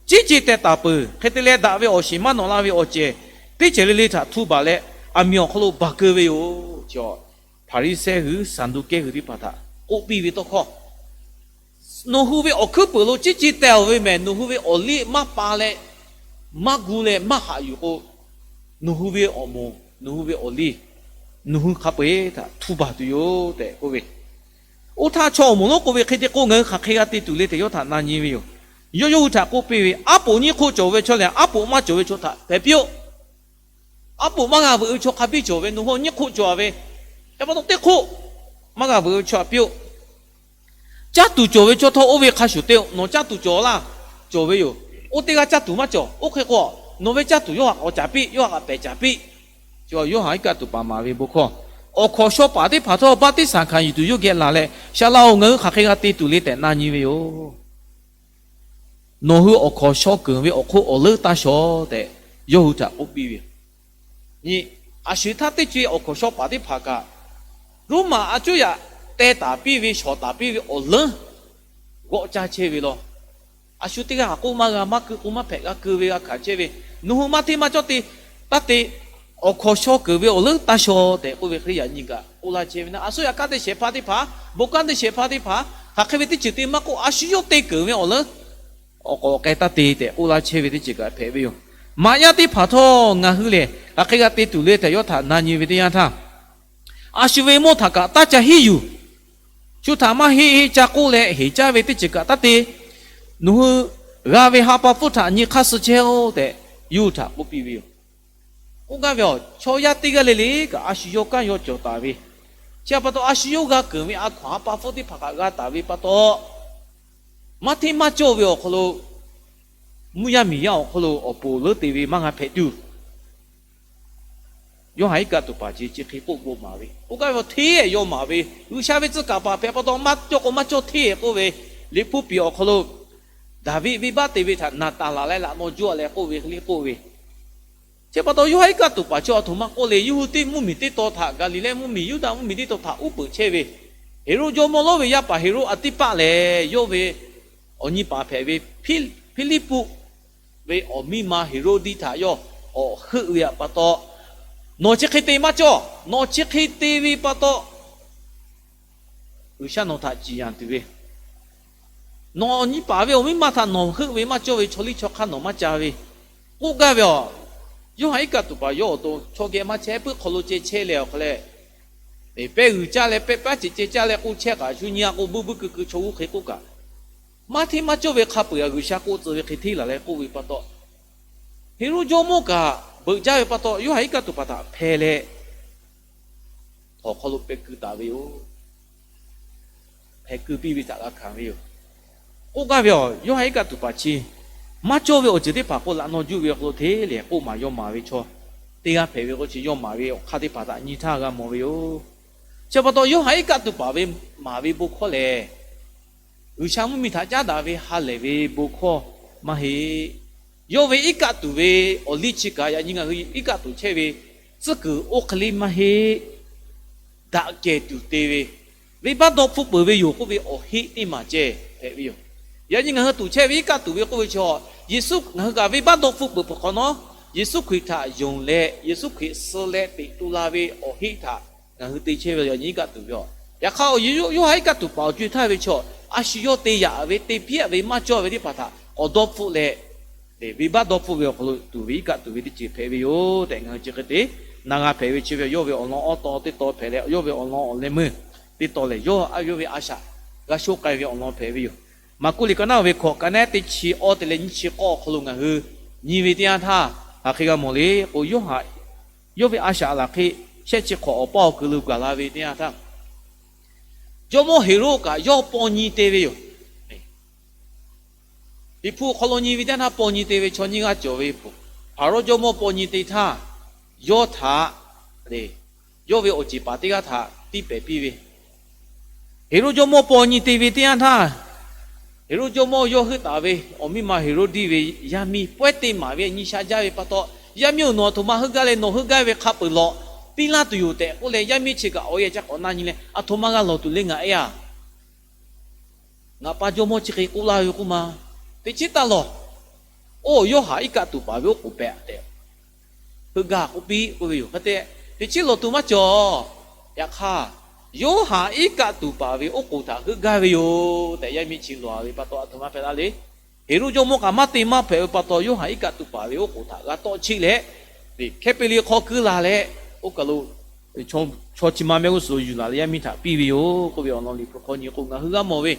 ciˉ ce teh taˍ peuˬ. Hk'e te leh, daꞈ ve awˬ shiˍ maˇ nawꞈ la ve awˬ cehˬ teˇ cehˬ le le htaꞈ htu baˬ leh, aˬ miˍ awˬ hk'aw lo baˬ keu ve yoˬ. Hpaˍriˍsehˇ hui, Saˍduˆkehˇ hui teˇ hpaˍ htaꞈ k'oˆ piˇ ve tawˇ hkawˇ, nawˬ hui ve awˬ hkuiˉ peuˬ lo ciˉ ce teh-oˬ ve mehˬ, nawˬ hui ve awˬ liˇ maˇ pa leh, maˇ gu leh maˇ haꞈ yuˬ k'o, nawˬ hui ve awˬ moˍ, nawˬ hui ve awˬ liˇ, nawˬ hui hk'a peu-eˬ htaꞈ htu baˬ tuˬ yoˬ tehꞈ k'oˆ ve. Oˇ htaˇ chaw awˬ moˍ lonˉ k'oˆ ve, Hk'e te k'o, ngaˬ hui hk'aˬ hk'e g'a te tuˬ le tehꞈ yawˇ htaꞈ na nyi ve yoˬ. Yawˇ yawˇ hui htaꞈ k'oˆ piˇ ve, Aˉ poꞈ nyiˇ hk'oˆ cawˬ ve chaw lehˬ, aˉ poꞈ maˇ cawˬ ve chaw htaꞈ hpehꞈ piˇ-oˆ. Aˉ poꞈ maˇ g'a veuꞈ ve chaw hk'a biˇ cawˬ ve, nawˬ hui nyiˇ hk'oˆ cawˬ ve, hk'e pa taw teˇ hk'oˆ maˇ g'a veuꞈ ve chaw htaꞈ piˇ-oˆ. Caˇ tuˬ cawˬ ve chaw htawˇ oˇ ve hk'a shuˍ te-o. Nawˬ caˇ tuˬ cawˬ laˇ, cawˬ ve yoˬ. Oˇ teˇ g'aˇ caˇ tuˬ maˇ cawˬ. Oˇ hk'e k'o, nawˬ ve caˇ tuˬ yawˇ htaꞈ k'awꞈ caˍ piˇ, yawˇ htaꞈ k'awꞈ pehˬ caˍ piˇ. Yawˇ hui Yoˇhanˬ iˉ kaˆ tuˬ paˍ maˍ ve bon hkawˇ, awˬ hkawnˍ shaw paˍ teˇ hpaˍ htawˇ baˆtiˆsaˬ hkanˍ yuˬ tuˬ yawˇ geh laˬ leh, Saˍ laꞈ-oˬ, ngaˬ hui hk'aˬ hk'e g'a te tuˬ le tehꞈ na nyi ve yoˬ. Nawˬ hui awˬ hkawnˍ shaw keunˍ ve awˬ hk'oˆ awˬ leuˉ taˇ shaw tehꞈ yawˇ hui htaꞈ k'oˆ piˇ ve yoˬ. Nyi, a shu htaˇ teˇ co-e awˬ hkawnˍ shaw paˍ teˇ hpaˍ kaꞈ, Roˉmaꞈ a cuˉ yaꞈ teh taˍ piˇ ve, shawˍ taˍ piˇ ve awˬ leuˉ g'awˆ caˇ chehˇ ve law. A shu teˇ g'aˇ k'oˆ maˇ g'a, maˇ keu k'o maˇ hpehꞈ, g'a keu ve g'a hkanˍ chehˇ ve, nawˬ hui maˇ hteˇ maˇ cawˇ te, taˇ te, awˬ hkawnˍ shaw keunˍ ve awˬ leuˉ taˇ shaw tehꞈ k'oˆ ve hk'e le yaꞈ nyi kaꞈ k'oˆ laˇ chehˇ ve. A shu yaꞈ kanˉ te shehˍ hpaˇ teˇ hpaˍ, bon kanˉ te shehˍ hpaˇ teˇ hpaˍ hk'aˬ hk'e ve teˇ ceuˬ te maˇ k'oˆ, a shu yawˇ te keunˍ ve awˬ leuˉ awˬ k'awꞈ k'ai taˇ te tehꞈ k'oˆ laˇ chehˇ ve teˇ ceuˬ kaꞈ hpehꞈ ve yoˬ. Maꞈ yaˇ teˇ hpaˍ htawˇ ngaˬ hui lehˬ hk'aˬ hk'e g'a te tuˬ le tehꞈ yawˇ htaꞈ na nyi ve teˇ yanˇ htaˇ, a shu ve mawˇ htaꞈ kaꞈ taˇ ca hiˉ yuˬ. Shu htaꞈ maˇ heˆ heˆ ca k'oˆ leh heˍ caˇ ve teˇ ceuˬ kaꞈ taˇ te. Nawˬ hui g'a ve ha pa hpfuhˇ htaꞈ nyi hk'aˇ suh chehˇ-oˆ tehꞈ yawˇ hui htaꞈ k'oˆ piˇ ve yoˬ. K'oˆ gaˇ ve, chaw yaˇ teˇ g'aˇ le le kaꞈ a shu yawˇ kanˉ yawˇ cawˬ taˍ ve, chi pa taw a shu yawˇ g'a keunˍ ve a hkawnˍ ha pa hpfuhˇ teˇ hpaˍ kaꞈ g'a taˍ ve pa taw, maˇ hteˇ maˇ cawˇ ve awˬ hk'aw lo, mvuhˇ yaˇ miˬ yaˇ awˬ hk'aw lo awˬ poˍ leuˉ te ve maˇ g'a hpehꞈ tuˬ, Yoˇhanˬ iˉ kaˆ tuˬ paˍ chi chi hk'e k'oˆ k'o maˍ ve. K'oˆ gaˇ ve, hteˇ-e yawˇ maˍ ve, G'uiˬsha ve tcuh kaˍ paˍ hpehꞈ pa taw maˇ cawˇ k'o maˇ cawˇ hteˇ-e k'oˆ ve, Liꞈ hpu piˍ awˬ hk'aw lo Daˍviˆ venˇbaˆ te ve htaꞈ naˬ taˍ laˬ leh laꞈ naw juˇ-a leh k'oˆ ve hk'e le k'oˆ ve. Chi pa taw Yoˇhanˬ iˉ kaˆ tuˬ paˍ chi awˬ htoꞈ ma k'oˆ le, yawˇ hui teˇ mvuhˇmiˬ teˇ taw htaꞈ, Gaˍliˍlehˇ mvuhˇmiˬ, Yuˇdaꞈ mvuhˇmiˬ teˇ taw htaꞈ uˉ peunˍ chehˇ ve, Heˍroˆ jawˇmawˇ lonˉ ve yaˇ paˍ Heˍroˆ Anˍtiˆpaˆ lehˬ, yawˇ ve awˬ nyi paˍ hpehꞈ ve Hpiˇliˇpuˆ ve awˬ miˇ ma Heˍroˆdiˆ htaꞈ yawˇ k'awꞈ heuˆ ve pa taw, nawˬ chi hk'e te maˇ cawˇ. Nawˬ chi hk'e te ve pa taw, G'uiˬsha nawˬ htaꞈ ciˍ yanˍ tuˬ ve, nawˬ awˬ nyi paˍ ve awˬ miˇ ma htaꞈ nawˬ heuˆ ve maˇ cawˇ ve, chaw liˇ chaw hk'aˇ nawˬ maˇ ca ve k'oˆ gaˇ ve yoˬ. Yoˇhanˬ iˉ kaˆ tuˬ paˍ yawˇ awˬ to chaw geh maˇ chehˇ puiˉ hk'aw lo ceh chehˇ leh awˬ hk'a leh, pehˇ g'uiˬ caˇ leh pehˇ paˉ ceꞈ ceh caˇ leh k'oˆ chehˇ kaꞈ shu nyi-a k'o, buiˇ buiˇ keu keu chaw g'uˇ hk'e k'oˆ kaꞈ, maˇ hteˇ maˇ cawˇ ve hk'a peu-eˬ G'uiˬsha k'oˆ tcuh ve hk'e hteˇ laˬ leh k'oˆ ve pa taw, Heˍroˆ jawˇmawˇ kaꞈ beuꞈ jaˇ ve pa taw, Yoˇhanˬ iˉ kaˆ tuˬ paˍ htaꞈ hpeh leh, htawnˍ hk'aw lo pehˬ keu taˍ ve yoˬ. Hpeh keu piˇ ve htaꞈ g'a hkanˍ ve yoˬ. K'oˆ gaˇ ve yoˬ. Yoˇhanˬ iˉ kaˆ tuˬ paˍ chi maˇ cawˇ ve awˬ ceuˬ teˇ hpaˍ k'o, laꞈ naw juˇ ve awˬ hk'aw lo hteˇ lehˬ k'oˆ maˍ yawˇ maˍ ve chaw teˇ g'aˇ hpehꞈ ve k'o, chi yawˇ maˍ ve awˬ hk'aˇ teˇ hpaˍ htaꞈ nyi htaˇ g'a mawˬ ve yoˬ. Chi pa taw Yoˇhanˬ iˉ kaˆ tuˬ paˍ ve maˍ ve bon hkawˇ lehˬ, G'uiˬsha mvuhˇmiˬ htaꞈ caˉ daꞈ ve ha lehˬ ve bon hkawˇ maˇ heˆ. Yawˇ ve iˉ kaˆ tuˬ ve awˬ liˇ chi kaꞈ yaꞈ nyi ngaˬ hui iˉ kaˆ tuˬ chehˇ ve tcuhˉ kuiˬ oˇ hk'e le maˇ heˆ. Daꞈ kehˬ tuˬ te ve, venˇbaˆ dawˇ hpfuhˆ peuˬ ve yoˬ k'oˆ ve awˬ heˆ teˇ maˬ ceh hpehꞈ ve yoˬ. Yaꞈ nyi ngaˬ hui tuˬ chehˇ ve iˉ kaˆ tuˬ ve k'oˆ ve chaw, Yeˍsuˆ ngaˬ hui kaꞈ venˇbaˆ dawˇ hpfuhˆ peuˬ peuˬ hk'awꞈ nawˉ, Yeˍsuˆ Hkriꞈ htaꞈ yonˍ leh Yeˍsuˆ Hkriꞈ suh leh teꞈ tu la ve awˬ heˆ htaꞈ ngaˬ hui te chehˇ ve yaꞈ nyi iˉ kaˆ tuˬ ve yoˬ. Yaꞈ hk'aˇ, Yoˇhanˬ iˉ kaˆ tuˬ paˍ awˬ co-e htaˇ ve chaw, a shu yawˇ te yaꞈ ve te piˇ-a ve maˇ cawˇ ve teˇ hpaˍ htaꞈ k'awꞈ dawˇ hpfuhˆ leh, venˇbaˆ dawˇ hpfuhˆ ve awˬ hk'aw lo tuˬ ve iˉ kaˆ tuˬ ve teˇ ceuˬ hpehꞈ ve yoˬ tehꞈ ngaˬ hui chi hk'e te na g'a hpehꞈ ve. Chi ve yawˇ ve awˬ lawn awˉ taw teˇ taw hpehꞈ leh, yawˇ ve awˬ lawn awˬ leh meuˇ teˇ taw lehˬ, yawˇ a yawˇ ve a shaꞈ g'a sho k'ai ve awˬ lawn hpehꞈ ve yoˬ. Maˍkuˆ liꞈ ka naˉ ve hkawꞈ ka naˉ teˇ chi awˇ te leh nyiˇ chi k'awˇ awˬ hk'aw lo ngaˬ hui nyi ve teˇ yanˇ htaˇ, hk'aˬ hk'e g'a mawˬ le k'o, Yoˇhanˬ yawˇ ve a shaꞈ laˬ hk'e shehˆ chi hk'awꞈ awˬ paˇ awˬ kui lo gaˬ la ve teˇ yanˇ htaˇ, jawˇmawˇ Heˍroˆ kaꞈ yawˇ paw nyi te ve yoˬ. Liꞈ hpu awˬ hk'aw lo nyi ve teˇ yanˇ htaˇ, paw nyi te ve chaw nyiˇ g'aˇ cawˬ ve, Hpaˍrawˇ jawˇmawˇ paw nyi te htaˇ, yawˇ htaꞈ le, yawˇ ve awˬ ceˬ paˍ teˇ g'aˇ htaꞈ tiˇ pehˍ piˇ ve. Heˍroˆ jawˇmawˇ paw nyi te ve teˇ yanˇ htaˇ, Heˍroˆ jawˇmawˇ yawˇ heuˆ taˍ ve awˬ miˇ ma Heˍroˆdiˆ ve yaˇ miˇ pawehˇ te maˍ ve nyi sha jaˇ ve pa taw, yaˇ miˇ-oˬ, nawˬ aˬ htoꞈ ma heuˆ gaˇ leh, nawˬ heuˆ gaˇ ve hk'a peuˬ lawꞈ piˇ laˇ tuˬ yoˬ tehꞈ k'oˆ leh, yaˇ miˇ chi kaꞈ awˬ e ca k'awꞈ na nyi leh, Aˬ htoꞈ ma g'a lawˬ tuˬ le ngaˬ e a. Ngaˬ pa jawˇmawˇ chi hk'e k'oˆ laˇ ve k'oˆ ma, teꞈ chiˉ taˇ lawˬ. Oˇ, Yoˇhanˬ iˉ kaˆ tuˬ paˍ ve oˉ k'oˍ pehꞈ tehꞈ heuˆ gaˇ k'oˆ piˇ k'oˆ ve yoˬ. Hk'e te, teꞈ chiˉ lawˬ tuˬ maˇ cawˬ. Yaꞈ hk'aˇ, Yoˇhanˬ iˉ kaˆ tuˬ paˍ ve oˉ k'oˍ htaꞈ heuˆ gaˇ ve yoˬ tehꞈ, yaˇ miˇ chi lawˬ ve pa taw, aˬ htoꞈ ma hpehꞈ la le. Heˍroˆ jawˇmawˇ kaꞈ maˇ te maˇ hpehꞈ ve pa taw, Yoˇhanˬ iˉ kaˆ tuˬ paˍ ve oˉ k'oˍ htaꞈ g'a tawˆ cheˆ leh, hkehˇ pe le hk'aw keu la leh, oˇ kaˬ lo chaw chi ma mehˆ g'uˇ suhˍ lo yuˬ laˬ leh yaˇ miˇ htaꞈ piˇ ve yoˬ k'oˆ ve awˬ lawn Liꞈ hpu hk'aw nyi k'o, ngaˬ hui g'a mawˬ ve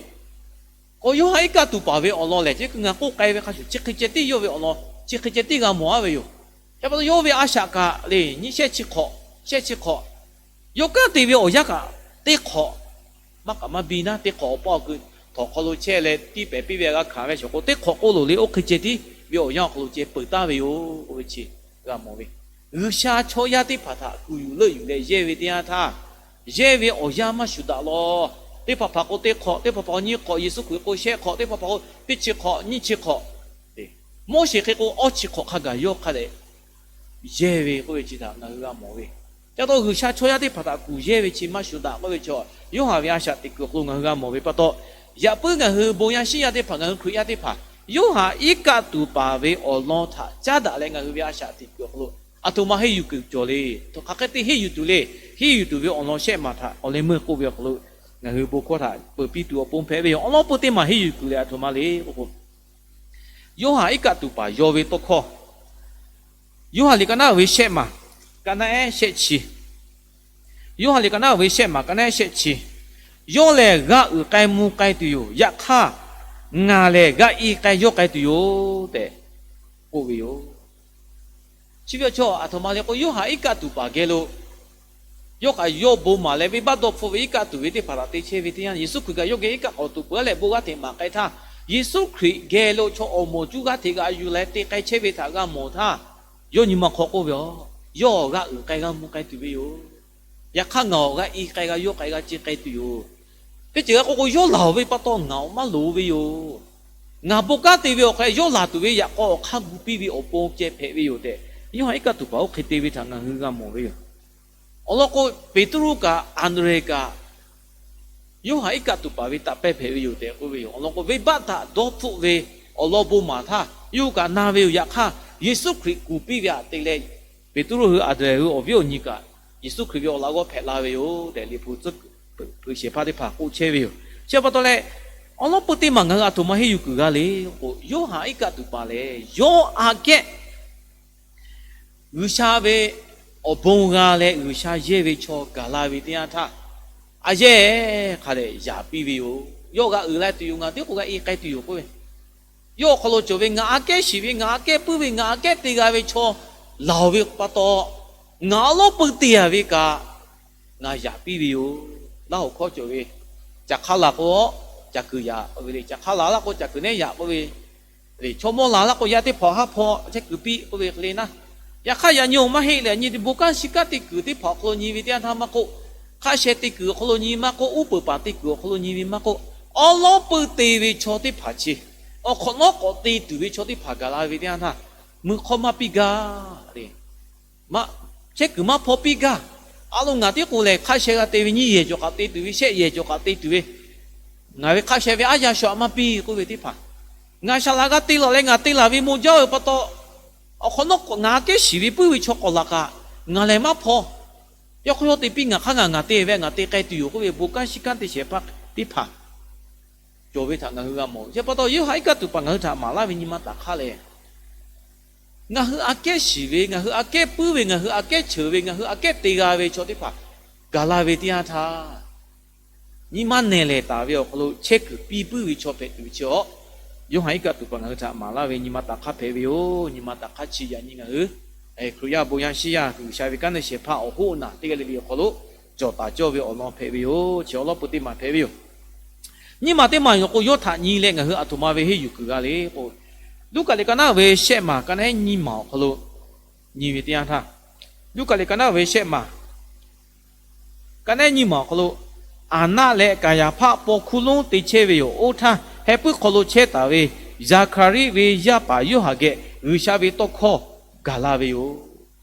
k'o, Yoˇhanˬ iˉ kaˆ tuˬ paˍ ve awˬ lawn lehˬ, chi hk'e ngaˬ k'oˆ k'ai ve hk'a shuˍ, chi hk'e ceh tiˉ yawˇ ve awˬ lawn chi hk'e ceh tiˉ g'a mawˬ a ve yoˬ. Chi pa taw yawˇ ve a shaꞈ kaꞈ le, nyiˇ shehˆ chi hk'awꞈ, shehˆ chi hk'awꞈ, yawˇ kanˉ te ve awˬ yanˇ kaꞈ teˇ hk'awꞈ maˇ k'aꞈ maˇ biˇ naˉ, teˇ hk'awꞈ awˬ paw kuiˬ htawnˍ hk'aw lo chehˇ leh tiˇ pehˍ piˇ ve g'a hkanˍ ve shaˍ k'o, teˇ hk'awꞈ k'oˆ loˬ le, oˇ hk'e ceh tiˉ ve awˬ yanˇ awˬ hk'aw lo ceh peuˬ taˍ ve yoˬ k'oˆ ve chi g'a mawˬ ve. G'uiˬsha chaw yaˇ teˇ hpaˍ htaꞈ kuˬ yuˬ leuˆ yuˬ leh yehˇ ve teˇ yanˇ htaˇ, yehˇ ve awˬ yanˇ maˇ shuˍ daꞈ lawˬ. Teˇ hpaˍ hpaˍ k'o teˇ hk'awꞈ, teˇ hpaˍ hpaˍ k'o nyiˇ hk'awꞈ, Yeˍsuˆ Hkriꞈ k'o shehˆ hk'awꞈ, teˇ hpaˍ hpaˍ k'o teˇ chi hk'awꞈ, nyiˇ chi hk'awꞈ, Moˉseˍ hk'e k'o awˇ chi hk'awꞈ hk'a gaˬ yawˇ hk'a dehꞈ yehˇ ve k'oˆ ve chi htaꞈ ngaˬ hui g'a mawˬ ve. Ca taw G'uiˬsha chaw yaˇ teˇ hpaˍ htaꞈ kuˬ yehˇ ve chi maˇ shuˍ daꞈ k'oˆ ve chaw, Yoˇhanˬ ve a shaꞈ teꞈ kuiˬ awˬ hk'aw lo ngaˬ hui g'a mawˬ ve pa taw, yaꞈ puiˉ ngaˬ hui bon yaˇ shiˉ yaˇ teˇ hpaˍ, ngaˬ hui Hkriꞈ yaˇ teˇ hpaˍ, Yoˇhanˬ iˉ kaˆ tuˬ paˍ ve awˬ lawn htaꞈ caˉ daꞈ leh ngaˬ hui ve a shaꞈ teꞈ kuiˬ awˬ hk'aw lo aˬ htoꞈ ma henˇ yuˬ kuiˬ cawˬ le. Hk'aˬ hk'e te henˇ yuˬ tuˬ le. Henˇ yuˬ tuˬ ve awˬ lawn shehˆ maˬ htaꞈ awˬ leh meuˇ k'oˆ ve awˬ hk'aw lo ngaˬ hui bon hkawˇ htaꞈ peuˬ piˇ tuˬ awˬ pon hpehꞈ ve yoˬ. Awˬ lawn peu teˇ maˬ henˇ yuˬ kuiˬ leh aˬ htoꞈ ma le k'oˆ k'o, Yoˇhanˬ iˉ kaˆ tuˬ paˍ yaw ve tawˇ hkawˇ, Yoˇhanˬ liꞈ ka naˉ ve shehˆ maˬ, ka naˉ ehˉ shehˆ chi, Yoˇhanˬ liꞈ ka naˉ ve shehˆ maˬ, ka naˉ ehˉ shehˆ chi, yawˇ lehˬ g'a uiˍ k'ai mvuh k'ai tuˬ yoˬ. Yaꞈ hk'aˇ, ngaˬ lehˬ g'a i k'ai yawˇ k'ai tuˬ yoˬ tehꞈ k'oˆ ve yoˬ. Chi ve chaw aˬ htoꞈ ma le k'o, Yoˇhanˬ iˉ kaˆ tuˬ paˍ geh lo yawˇ kaꞈ yawˇ bon maˍ leh venˇbaˆ dawˇ hpfuhˆ ve iˉ kaˆ tuˬ ve teˇ hpaˍ htaꞈ te chehˇ ve teˇ yanˇ, Yeˍsuˆ Hkriꞈ kaꞈ yawˇ geh iˉ kaˆ k'awꞈ tuˬ peuˬ leh bon g'aˇ hteꞈ maˍ k'ai htaˇ, Yeˍsuˆ Hkriꞈ geh lo chaw awˬ moˍ cuˇ g'aˇ hteꞈ g'a yuˬ leh te k'ai chehˇ ve htaꞈ g'a mawˬ htaˇ, yawˇ nyi ma hk'aw k'oˆ ve, Yawˇ g'a uiˍ k'ai g'a mvuh k'ai tuˬ ve yoˬ. Yaꞈ hk'aˇ, ngaˬ awˬ g'a i k'ai g'a yawˇ k'ai g'a ce k'ai tuˬ yoˬ. Teˇ ceuˬ g'a k'oˆ k'o, yawˇ laˬ ve pa taw ngaˬ awˬ maˇ loˍ ve yoˬ. Ngaˬ bon kanˉ te ve awˬ hk'aw lo yawˇ laˬ tuˬ ve yaꞈ k'aw awˬ hk'aˇ gu piˇ ve awˬ pon ceh hpehꞈ ve yoˬ tehꞈ, Yoˇhanˬ iˉ kaˆ tuˬ paˍ oˇ hk'e te ve htaꞈ ngaˬ hui g'a mawˬ ve yoˬ. Awˬ lawn k'o, Peˍtruˆ kaꞈ Anˍdrehˍ kaꞈ Yoˇhanˬ iˉ kaˆ tuˬ paˍ ve taꞈ pehˇ hpehꞈ ve yoˬ tehꞈ k'oˆ ve yoˬ. Awˬ lawn k'o, venˇbaˆ htaꞈ dawˇ hpfuhˆ ve awˬ lawn bon maˍ htaˇ yawˇ hui kaꞈ na ve yoˬ. Yaꞈ hk'aˇ, Yeˍsuˆ Hkriꞈ kuˬ piˇ ve htaꞈ te leh, Peˍtruˆ hui Anˍdrehˍ hui awˬ viˉ awˬ nyi kaꞈ Yeˍsuˆ Hkriꞈ ve awˬ laꞈ g'awˇ hpehꞈ la ve yoˬ tehꞈ, Liꞈ hpu tcuhˉ kuiˬ shehˍ hpaˇ teˇ hpaˍ k'oˆ chehˇ ve yoˬ. Chi pa taw leh, awˬ lawn peu teˇ maˬ ngaˬ hui aˬ htoꞈ ma henˇ yuˬ kuiˬ g'a le k'o, Yoˇhanˬ iˉ kaˆ tuˬ paˍ lehˬ, yawˇ aꞈ kehˉ G'uiˬsha ve awˬ bon g'a leh G'uiˬsha yehˇ ve chaw gaˬ la ve teˇ yanˇ htaˇ, a yehˇ hk'a dehꞈ yaꞈ piˇ ve yoˬ. Yawˇ g'a uiˍ la tuˬ yoˬ. Ngaˬ teˇ k'o g'a i k'ai tuˬ yoˬ k'oˆ ve, yawˇ awˬ hk'aw lo cawˬ ve ngaˬ aꞈ kehˉ shiˍ ve, ngaˬ aꞈ kehˉ puiˉ ve, ngaˬ aꞈ kehˉ te g'a ve chaw laˬ ve pa taw, ngaˬ awˬ lawn peu te a ve kaꞈ ngaˬ yaꞈ piˇ ve yoˬ. Laˇ hoꞈ hkawˇ cawˬ ve, caˬ hk'a laˬ k'o, caˬ kuiˬ yaꞈ k'oˆ ve le. Caˬ hk'a laˬ laˇ k'o, caˬ kuiˬ nehˉ yaꞈ k'oˆ ve le. Chaw mawˇ laˬ laˇ k'o, yaˇ teˇ hpaˍ haˉ hpaw chehˇ kuiˬ piˇ k'oˆ ve hk'e le naˉ. Yaꞈ hk'aˇ, yaꞈ nyi awˬ maˇ heˆ leh, nyi bon kanˉ shi kanˉ te kuiˬ teˇ hpaˍ awˬ hk'aw lo nyi ve teˇ yanˇ htaˇ maˇ k'oˆ, hk'a sheh te kuiˬ awˬ hk'aw lo nyi maˇ k'oˆ, uˉ peunˍ paˍ te kuiˬ awˬ hk'aw lo nyi ve maˇ k'oˆ, awˬ lawn peu te ve chaw teˇ hpaˍ chi, awˬ hk'awꞈ nawˉ k'awꞈ te tuˬ ve chaw teˇ hpaˍ gaˬ la ve teˇ yanˇ htaˇ, mui hk'awˇ maˇ piˇ gaˇ le. Chehˇ kuiˬ maˇ hpaw piˇ gaˇ. A lo ngaˬ teˇ k'o lehˬ, hk'a sheh g'a te ve nyiˇ yehˬ cawˬ k'aꞈ te tuˬ ve, shehˆ yehˬ cawˬ k'aꞈ te tuˬ ve, ngaˬ ve hk'a sheh ve aˉ yaˇ shu aꞈ maˇ piˇ k'oˆ ve teˇ hpaˍ, ngaˬ shaˍ laꞈ g'a te laˬ leh ngaˬ te laˬ ve mawˬ jaˇ ve pa taw, awˬ hk'awꞈ nawˉ k'awꞈ ngaˬ aꞈ kehˉ shiˍ ve puiˉ ve chaw k'awꞈ laˬ kaꞈ, ngaˬ lehˬ maˇ hpaw. Yawˇ hk'aw yawˇ te piˇ, ngaˬ hk'aˇ ngaˬ ngaˬ te ve ngaˬ te k'ai tuˬ yoˬ k'oˆ ve bon kanˉ shi kanˉ te shehˍ hpaˇ teˇ hpaˍ cawˬ ve htaꞈ ngaˬ hui g'a mawˬ. Chi pa taw, Yoˇhanˬ iˉ kaˆ tuˬ paˍ ngaˬ hui htaꞈ maˍ laˇ ve nyi ma taˍ hk'aˇ lehˬ, ngaˬ hui aꞈ kehˉ shiˍ ve, ngaˬ hui aꞈ kehˉ puiˉ ve, ngaˬ hui aꞈ kehˉ cheuˬ ve, ngaˬ hui aꞈ kehˉ te g'a ve chaw teˇ hpaˍ gaˬ la ve teˇ yanˇ htaˇ, nyi ma nehˬ lehˬ taˍ ve awˬ hk'aw lo chehˇ kuiˬ piˇ puiˉ ve chaw hpehꞈ tuˬ ve chi awˬ, Yoˇhanˬ iˉ kaˆ tuˬ paˍ ngaˬ hui htaꞈ maˍ laˇ ve nyi ma taˍ hk'aˇ hpehꞈ ve yoˬ. Nyi ma taˍ hk'aˇ chi yaꞈ nyi ngaˬ hui Hkriꞈ yaˇ bon yaˇ shiˉ yaˇ G'uiˬsha ve kanˉ te shehˍ hpaˇ awˬ hoˉ naˬ teˇ g'aˇ le le awˬ hk'aw lo cawˬ taˍ cawˇ ve awˬ lawn hpehꞈ ve yoˬ. Chi awˬ lawn peu teˇ maˬ hpehꞈ ve yoˬ. Nyiˇ maˬ teˇ maˬ yoˬ k'o, yawˇ htaꞈ nyi leh ngaˬ hui aˬ htoꞈ ma ve henˇ yuˬ kuiˬ g'a le k'o, Luˉkaꞈ liꞈ ka naˉ ve shehˆ maˬ, ka naˉ ehˉ nyiˇ maˬ awˬ hk'aw lo nyi ve teˇ yanˇ htaˇ, Luˉkaꞈ liꞈ ka naˉ ve shehˆ maˬ, Ka neˉ nyiˇ maˬ awˬ hk'aw lo, Aˍnaˆ leh Kaˍyaˍhpaˆ paw hkuˇ lonˉ te chehˇ ve yoˬ. Oˇ htaˇ, heh puiˉ hk'aw lo chehˇ taˍ ve Zaˍhkaˍriˆ ve yaˇ paˍ Yoˇhanˬ geh G'uiˬsha ve tawˇ hkawˇ gaˬ la ve yoˬ.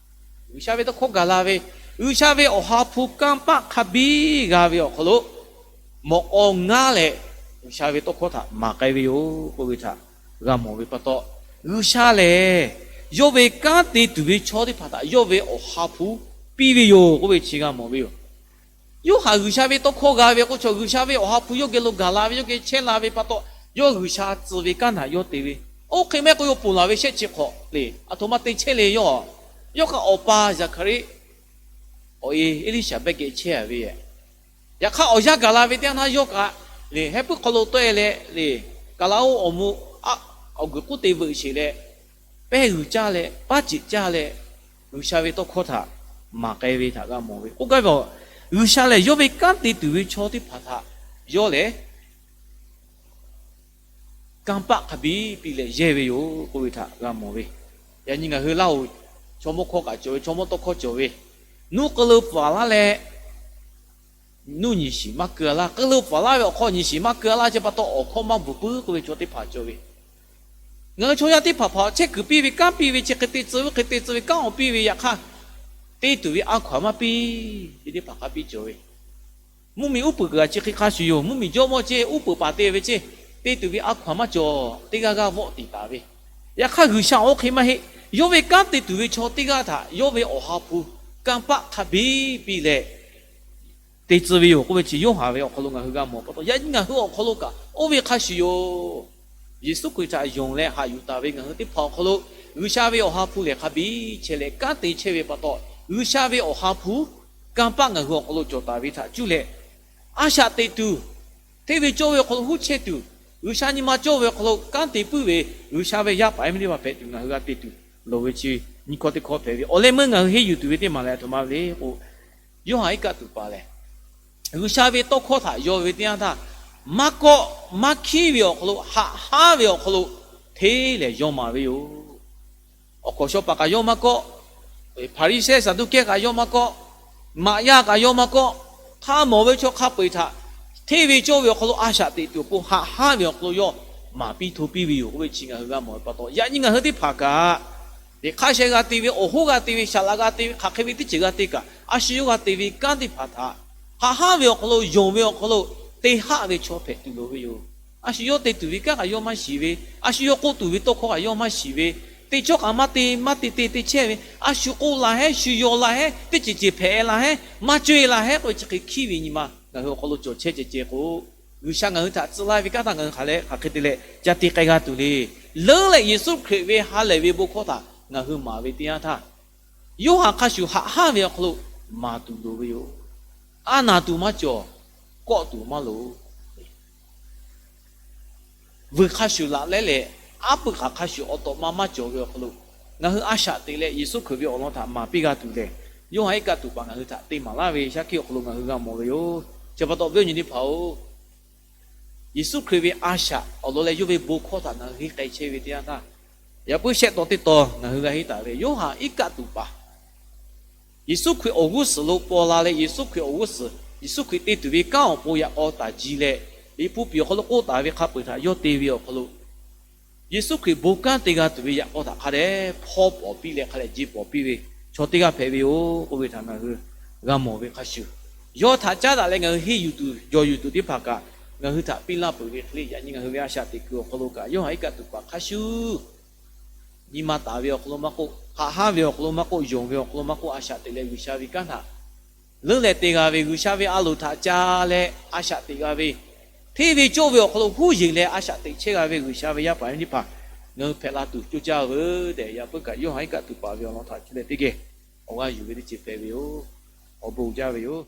G'uiˬsha ve tawˇ hkawˇ gaˬ la ve, G'uiˬsha ve Awˬ ha hpu kanˇ paˆ hk'a biˇ g'a ve awˬ hk'aw lo, mawꞈ k'aw ngaˉ leh G'uiˬsha ve tawˇ hkawˇ htaꞈ maˍ k'ai ve yoˬ k'oˆ ve htaꞈ g'a mawˬ ve pa taw, G'uiˬsha lehˬ yawˇ ve kanˉ te tuˬ ve chaw teˇ hpaˍ htaꞈ yawˇ ve Awˬ ha hpu piˇ ve yoˬ k'oˆ ve chi g'a mawˬ ve yoˬ. Yoˇhanˬ G'uiˬsha ve tawˇ hkawˇ g'a ve k'o, chaw G'uiˬsha ve Awˬ ha hpu yawˇ geh lo gaˬ la ve, yawˇ geh chehˇ la ve pa taw, yawˇ G'uiˬsha tcuh ve kanˉ htaꞈ yawˇ te ve. Oˇ hk'e maˇ heˆ k'o, yawˇ ponˬ laˬ ve shehˆ chi hk'awꞈ le, aˬ htoꞈ ma te chehˇ le yawˇ. Yawˇ kaꞈ awˬ pa Zaˍhkaˍriˆ, awˬ e Eˇliˇsaˍbehˆ geh chehˇ a ve, yaꞈ hk'aˇ awˬ yanˇ gaˬ la ve teˇ yanˇ htaˇ yawˇ kaꞈ le, heh puiˉ hk'aw lo tawˆ e leh le, kaˍlaˍoˆ awˬ mvuh awˬ guiˬ k'oˆ te veuꞈ sheˍ leh, pehˇ g'uiˬ caˇ leh, paˉ ceꞈ caˇ leh, G'uiˬsha ve tawˇ hkawˇ htaꞈ maˍ k'ai ve htaꞈ g'a mawˬ ve. K'oˆ gaˇ ve, G'uiˬsha lehˬ yawˇ ve kanˉ te tuˬ ve chaw teˇ hpaˍ htaꞈ yawˇ lehˬ kanˇ paˆ hk'a biˇ piˇ leh yehˇ ve yoˬ k'oˆ ve htaꞈ g'a mawˬ ve. Yaꞈ nyi ngaˬ hui Laˇ huˍ chaw mawˇ hkawˇ kaꞈ cawˬ ve, chaw mawˇ tawˇ hkawˇ cawˬ ve, nuˇ k'eu lo pfuhˍ laˇ leh nuˇ nyi shiˍ maˇ keu laˇ, k'eu lo pfuhˍ laˇ ve awˬ hkawˇ nyi shiˍ maˇ keu laˇ chi pa taw awˬ hkawˇ maˇ bvuhˬ puiˉ k'oˆ ve chaw teˇ hpaˍ cawˬ ve. Ngaˬ hui chaw yaˇ teˇ hpaˍ hpaˍ chehˇ kuiˬ piˇ ve kanˉ piˇ ve chi hk'e te tcuh ve, hk'e te tcuh ve kanˉ awˬ piˇ ve, yaꞈ hk'aˇ te tuˬ ve a hkaw aˬ maˇ piˇ ve teˇ hpaˍ hk'a biˇ cawˬ ve. Mvuhˇmiˬ uˉ peunˍ kuiˬ a chi hk'e hk'a shuˍ yoˬ. Mvuhˇmiˬ jawˇmawˇ ceˇ uˉ peunˍ paˍ te ve ceˇ, te tuˬ ve a hkaw aˬ maˇ cawˬ, teˇ g'aˇ g'aˇ vawˆ tiˍ taˍ ve. Yaꞈ hk'aˇ G'uiˬsha oˇ hk'e maˇ heˆ. Yawˇ ve kanˉ te tuˬ ve chaw teˇ g'aˇ htaꞈ yawˇ ve Awˬ ha hpu kanˇ paˆ hk'a biˇ piˇ leh te tcuh ve yoˬ k'oˆ ve chi Yoˇhanˬ ve awˬ hk'aw lo ngaˬ hui g'a mawˬ pa taw, yaꞈ nyi ngaˬ hui awˬ hk'aw lo kaꞈ oˇ ve hk'a shuˍ yoˬ. Yeˍsuˆ Hkriꞈ htaꞈ yonˍ leh haꞈ yuˬ taˍ ve ngaˬ hui teˇ hpaˍ awˬ hk'aw lo G'uiˬsha ve Awˬ ha hpu lehˬ hk'a biˇ chehˇ leh kanˉ te chehˇ ve pa taw, G'uiˬsha ve Awˬ ha hpu kanˇ paˆ ngaˬ hui awˬ hk'aw lo cawˬ taˍ ve htaꞈ cuˇ leh, a shaꞈ teꞈ tuˬ, hteˇ ve cawˇ ve awˬ hk'aw lo huˉ chehˇ tuˬ, G'uiˬsha nyi ma cawˇ ve awˬ hk'aw lo kanˉ te puiˉ ve G'uiˬsha ve yaˇ paˍ yaˇ miˇ teˇ hpaˍ hpehꞈ tuˬ ngaˬ hui g'a te tuˬ loˍ ve chi nyiˇ hkawˇ teˇ hkawˇ hpehꞈ ve. Awˬ leh meuˇ ngaˬ hui henˇ yuˬ tuˬ ve teˇ maˬ lehˬ aˬ htoꞈ ma le k'o, Yoˇhanˬ iˉ kaˆ tuˬ paˍ lehˬ, G'uiˬsha ve tawˇ hkawˇ htaꞈ yaw ve teˇ yanˇ htaˇ, maˇ kawˆ maˇ hkiˉ ve awˬ hk'aw lo, haꞈ haˉ ve awˬ hk'aw lo hteˇ lehˬ yaw maˍ ve yoˬ. Awˬ hkawnˍ shaw paˍ kaꞈ yawˇ maˇ kawˆ, Hpaˍriˍsehˇ Saˍduˆkehˇ kaꞈ yawˇ maˇ kawˆ, maꞈ yaˇ kaꞈ yawˇ maˇ kawˆ, hk'a mawˬ ve chaw hk'a peu-eˬ htaꞈ hteˇ ve cawˇ ve awˬ hk'aw lo a shaꞈ teꞈ tuˬ awˬ pon haꞈ haˉ ve awˬ hk'aw lo yawˇ maˍ piˇ hto piˇ ve yoˬ k'oˆ ve chi ngaˬ hui g'a mawˬ ve pa taw, yaꞈ nyi ngaˬ hui teˇ hpaˍ kaꞈ teꞈ hk'aˇ sheh g'a te ve, awˬ hoˉ g'a te ve, shaˍ laꞈ g'a te ve, hk'aˬ hk'e ve teˇ ceuˬ g'a te kaꞈ, a shu yawˇ g'a te ve kanˉ teˇ hpaˍ htaꞈ haꞈ haˉ ve awˬ hk'aw lo, yonˍ ve awˬ hk'aw lo, te haˆ ve chaw hpehꞈ tuˬ loˍ ve yoˬ. A shu yawˇ te tuˬ ve kanˉ kaꞈ yawˇ maˇ shiˍ ve, a shu yawˇ k'oˆ tuˬ ve tawˇ hkawˇ kaꞈ yawˇ maˇ shiˍ ve, teˇ cawˇ kaꞈ maˇ te maˇ te te te chehˇ ve, a shu k'oˆ laˬ hehˉ, shu yaw laˬ hehˉ, teˇ ceuˬ ceuˬ hpehꞈ laˬ hehˉ, maˇ cawˇ e laˬ hehˉ k'oˆ ve chi hk'e hkiˉ ve nyi ma ngaˬ hui awˬ hk'aw lo cawˬ chehˇ ceh ceh k'o, G'uiˬsha ngaˬ hui htaꞈ tcuh laˇ ve kanˉ htaꞈ ngaˬ hui hk'aˬ leh hk'aˬ hk'e te leh ca te k'ai g'a tuˬ le. Leuˉ leh Yeˍsuˆ Hkriꞈ ve ha lehˬ ve bon hkawˇ htaꞈ ngaˬ hui maˍ ve teˇ yanˇ htaˇ, Yoˇhanˬ hk'a shuˍ haꞈ haˉ ve awˬ hk'aw lo maˍ tuˬ loˍ ve yoˬ. A naˍ tuˬ maˇ cawˬ, kawˆ tuˬ maˇ loˍ. Vuiˬ hk'a shuˍ laꞈ lehˉ leh, aˉ pui k'aꞈ hk'a shuˍ awˬ tawꞈ ma maˇ cawˬ ve awˬ hk'aw lo, ngaˬ hui a shaꞈ teꞈ leh Yeˍsuˆ Hkriꞈ ve awˬ lawn htaꞈ maˍ piˇ g'a tuˬ lehˬ, Yoˇhanˬ iˉ kaˆ tuˬ paˍ ngaˬ hui htaꞈ te maˍ laˇ ve shaˉ hkiˆ awˬ hk'aw lo ngaˬ hui g'a mawˬ ve yoˬ. Chi pa taw viˉ awˬ nyi teˇ hpaˍ-oˬ, Yeˍsuˆ Hkriꞈ ve a shaꞈ awˬ lawn leh yawˇ ve bon hkawˇ htaꞈ ngaˬ hui henˇ k'ai chehˇ ve teˇ yanˇ htaˇ, yaꞈ puiˉ shehˆ taw teˇ taw ngaˬ hui g'a henˇ taˍ ve Yoˇhanˬ iˉ kaˆ tuˬ paˍ Yeˍsuˆ Hkriꞈ awˬ g'uˇ suhˍ lo paw la leh, Yeˍsuˆ Hkriꞈ awˬ g'uˇ suhˍ, Yeˍsuˆ Hkriꞈ te tuˬ ve kanˉ awˬ pon yaꞈ k'aw taˍ ji leh, liꞈ hpu piˍ awˬ hk'aw lo k'oˆ taˍ ve hk'a peu-eˬ htaꞈ yawˇ te ve awˬ hk'aw lo, Yeˍsuˆ Hkriꞈ bon kanˉ te g'a tuˬ ve yaꞈ k'aw htaꞈ hk'a dehꞈ hpawˇ pawˍ piˇ leh hk'a dehꞈ je pawˍ piˇ ve chaw teˇ g'aˇ hpehꞈ ve yoˬ k'oˆ ve htaꞈ ngaˬ hui g'a mawˬ ve hk'a shuˍ, yawˇ htaꞈ caˉ daꞈ leh ngaˬ hui henˇ yuˬ tuˬ jawˬ yuˬ tuˬ teˇ hpaˍ kaꞈ ngaˬ hui htaꞈ piˇ laˇ peuˬ ve hk'e le. Yaꞈ nyi ngaˬ hui ve a shaꞈ teꞈ kuiˬ awˬ hk'aw lo kaꞈ Yoˇhanˬ iˉ kaˆ tuˬ paˍ hk'a shuˍ nyi ma taˍ ve awˬ hk'aw lo maˇ k'oˆ, haꞈ haˉ ve awˬ hk'aw lo maˇ k'oˆ, yonˍ ve awˬ hk'aw lo maˇ k'oˆ, a shaꞈ teꞈ leh G'uiˬsha ve kanˉ htaꞈ leuˉ leh te g'a ve, G'uiˬsha ve a loˍ htaꞈ ca leh a shaꞈ teꞈ g'a ve, hteˇ ve cawˇ ve awˬ hk'aw lo huˉ yeˬ leh a shaꞈ teꞈ chehˇ g'a ve G'uiˬsha ve yaˇ paˍ yaˇ miˇ teˇ hpaˍ ngaˬ hui hpehꞈ la tuˬ coˇ caˇ veuˬ tehꞈ, yaꞈ puiˉ kaꞈ Yoˇhanˬ iˉ kaˆ tuˬ paˍ ve awˬ lawn htaꞈ cuˇ leh teˇ geh awˬ g'aˇ yuˬ ve teˇ ceuˬ hpehꞈ ve yoˬ. Awˬ bon jaˇ ve yoˬ.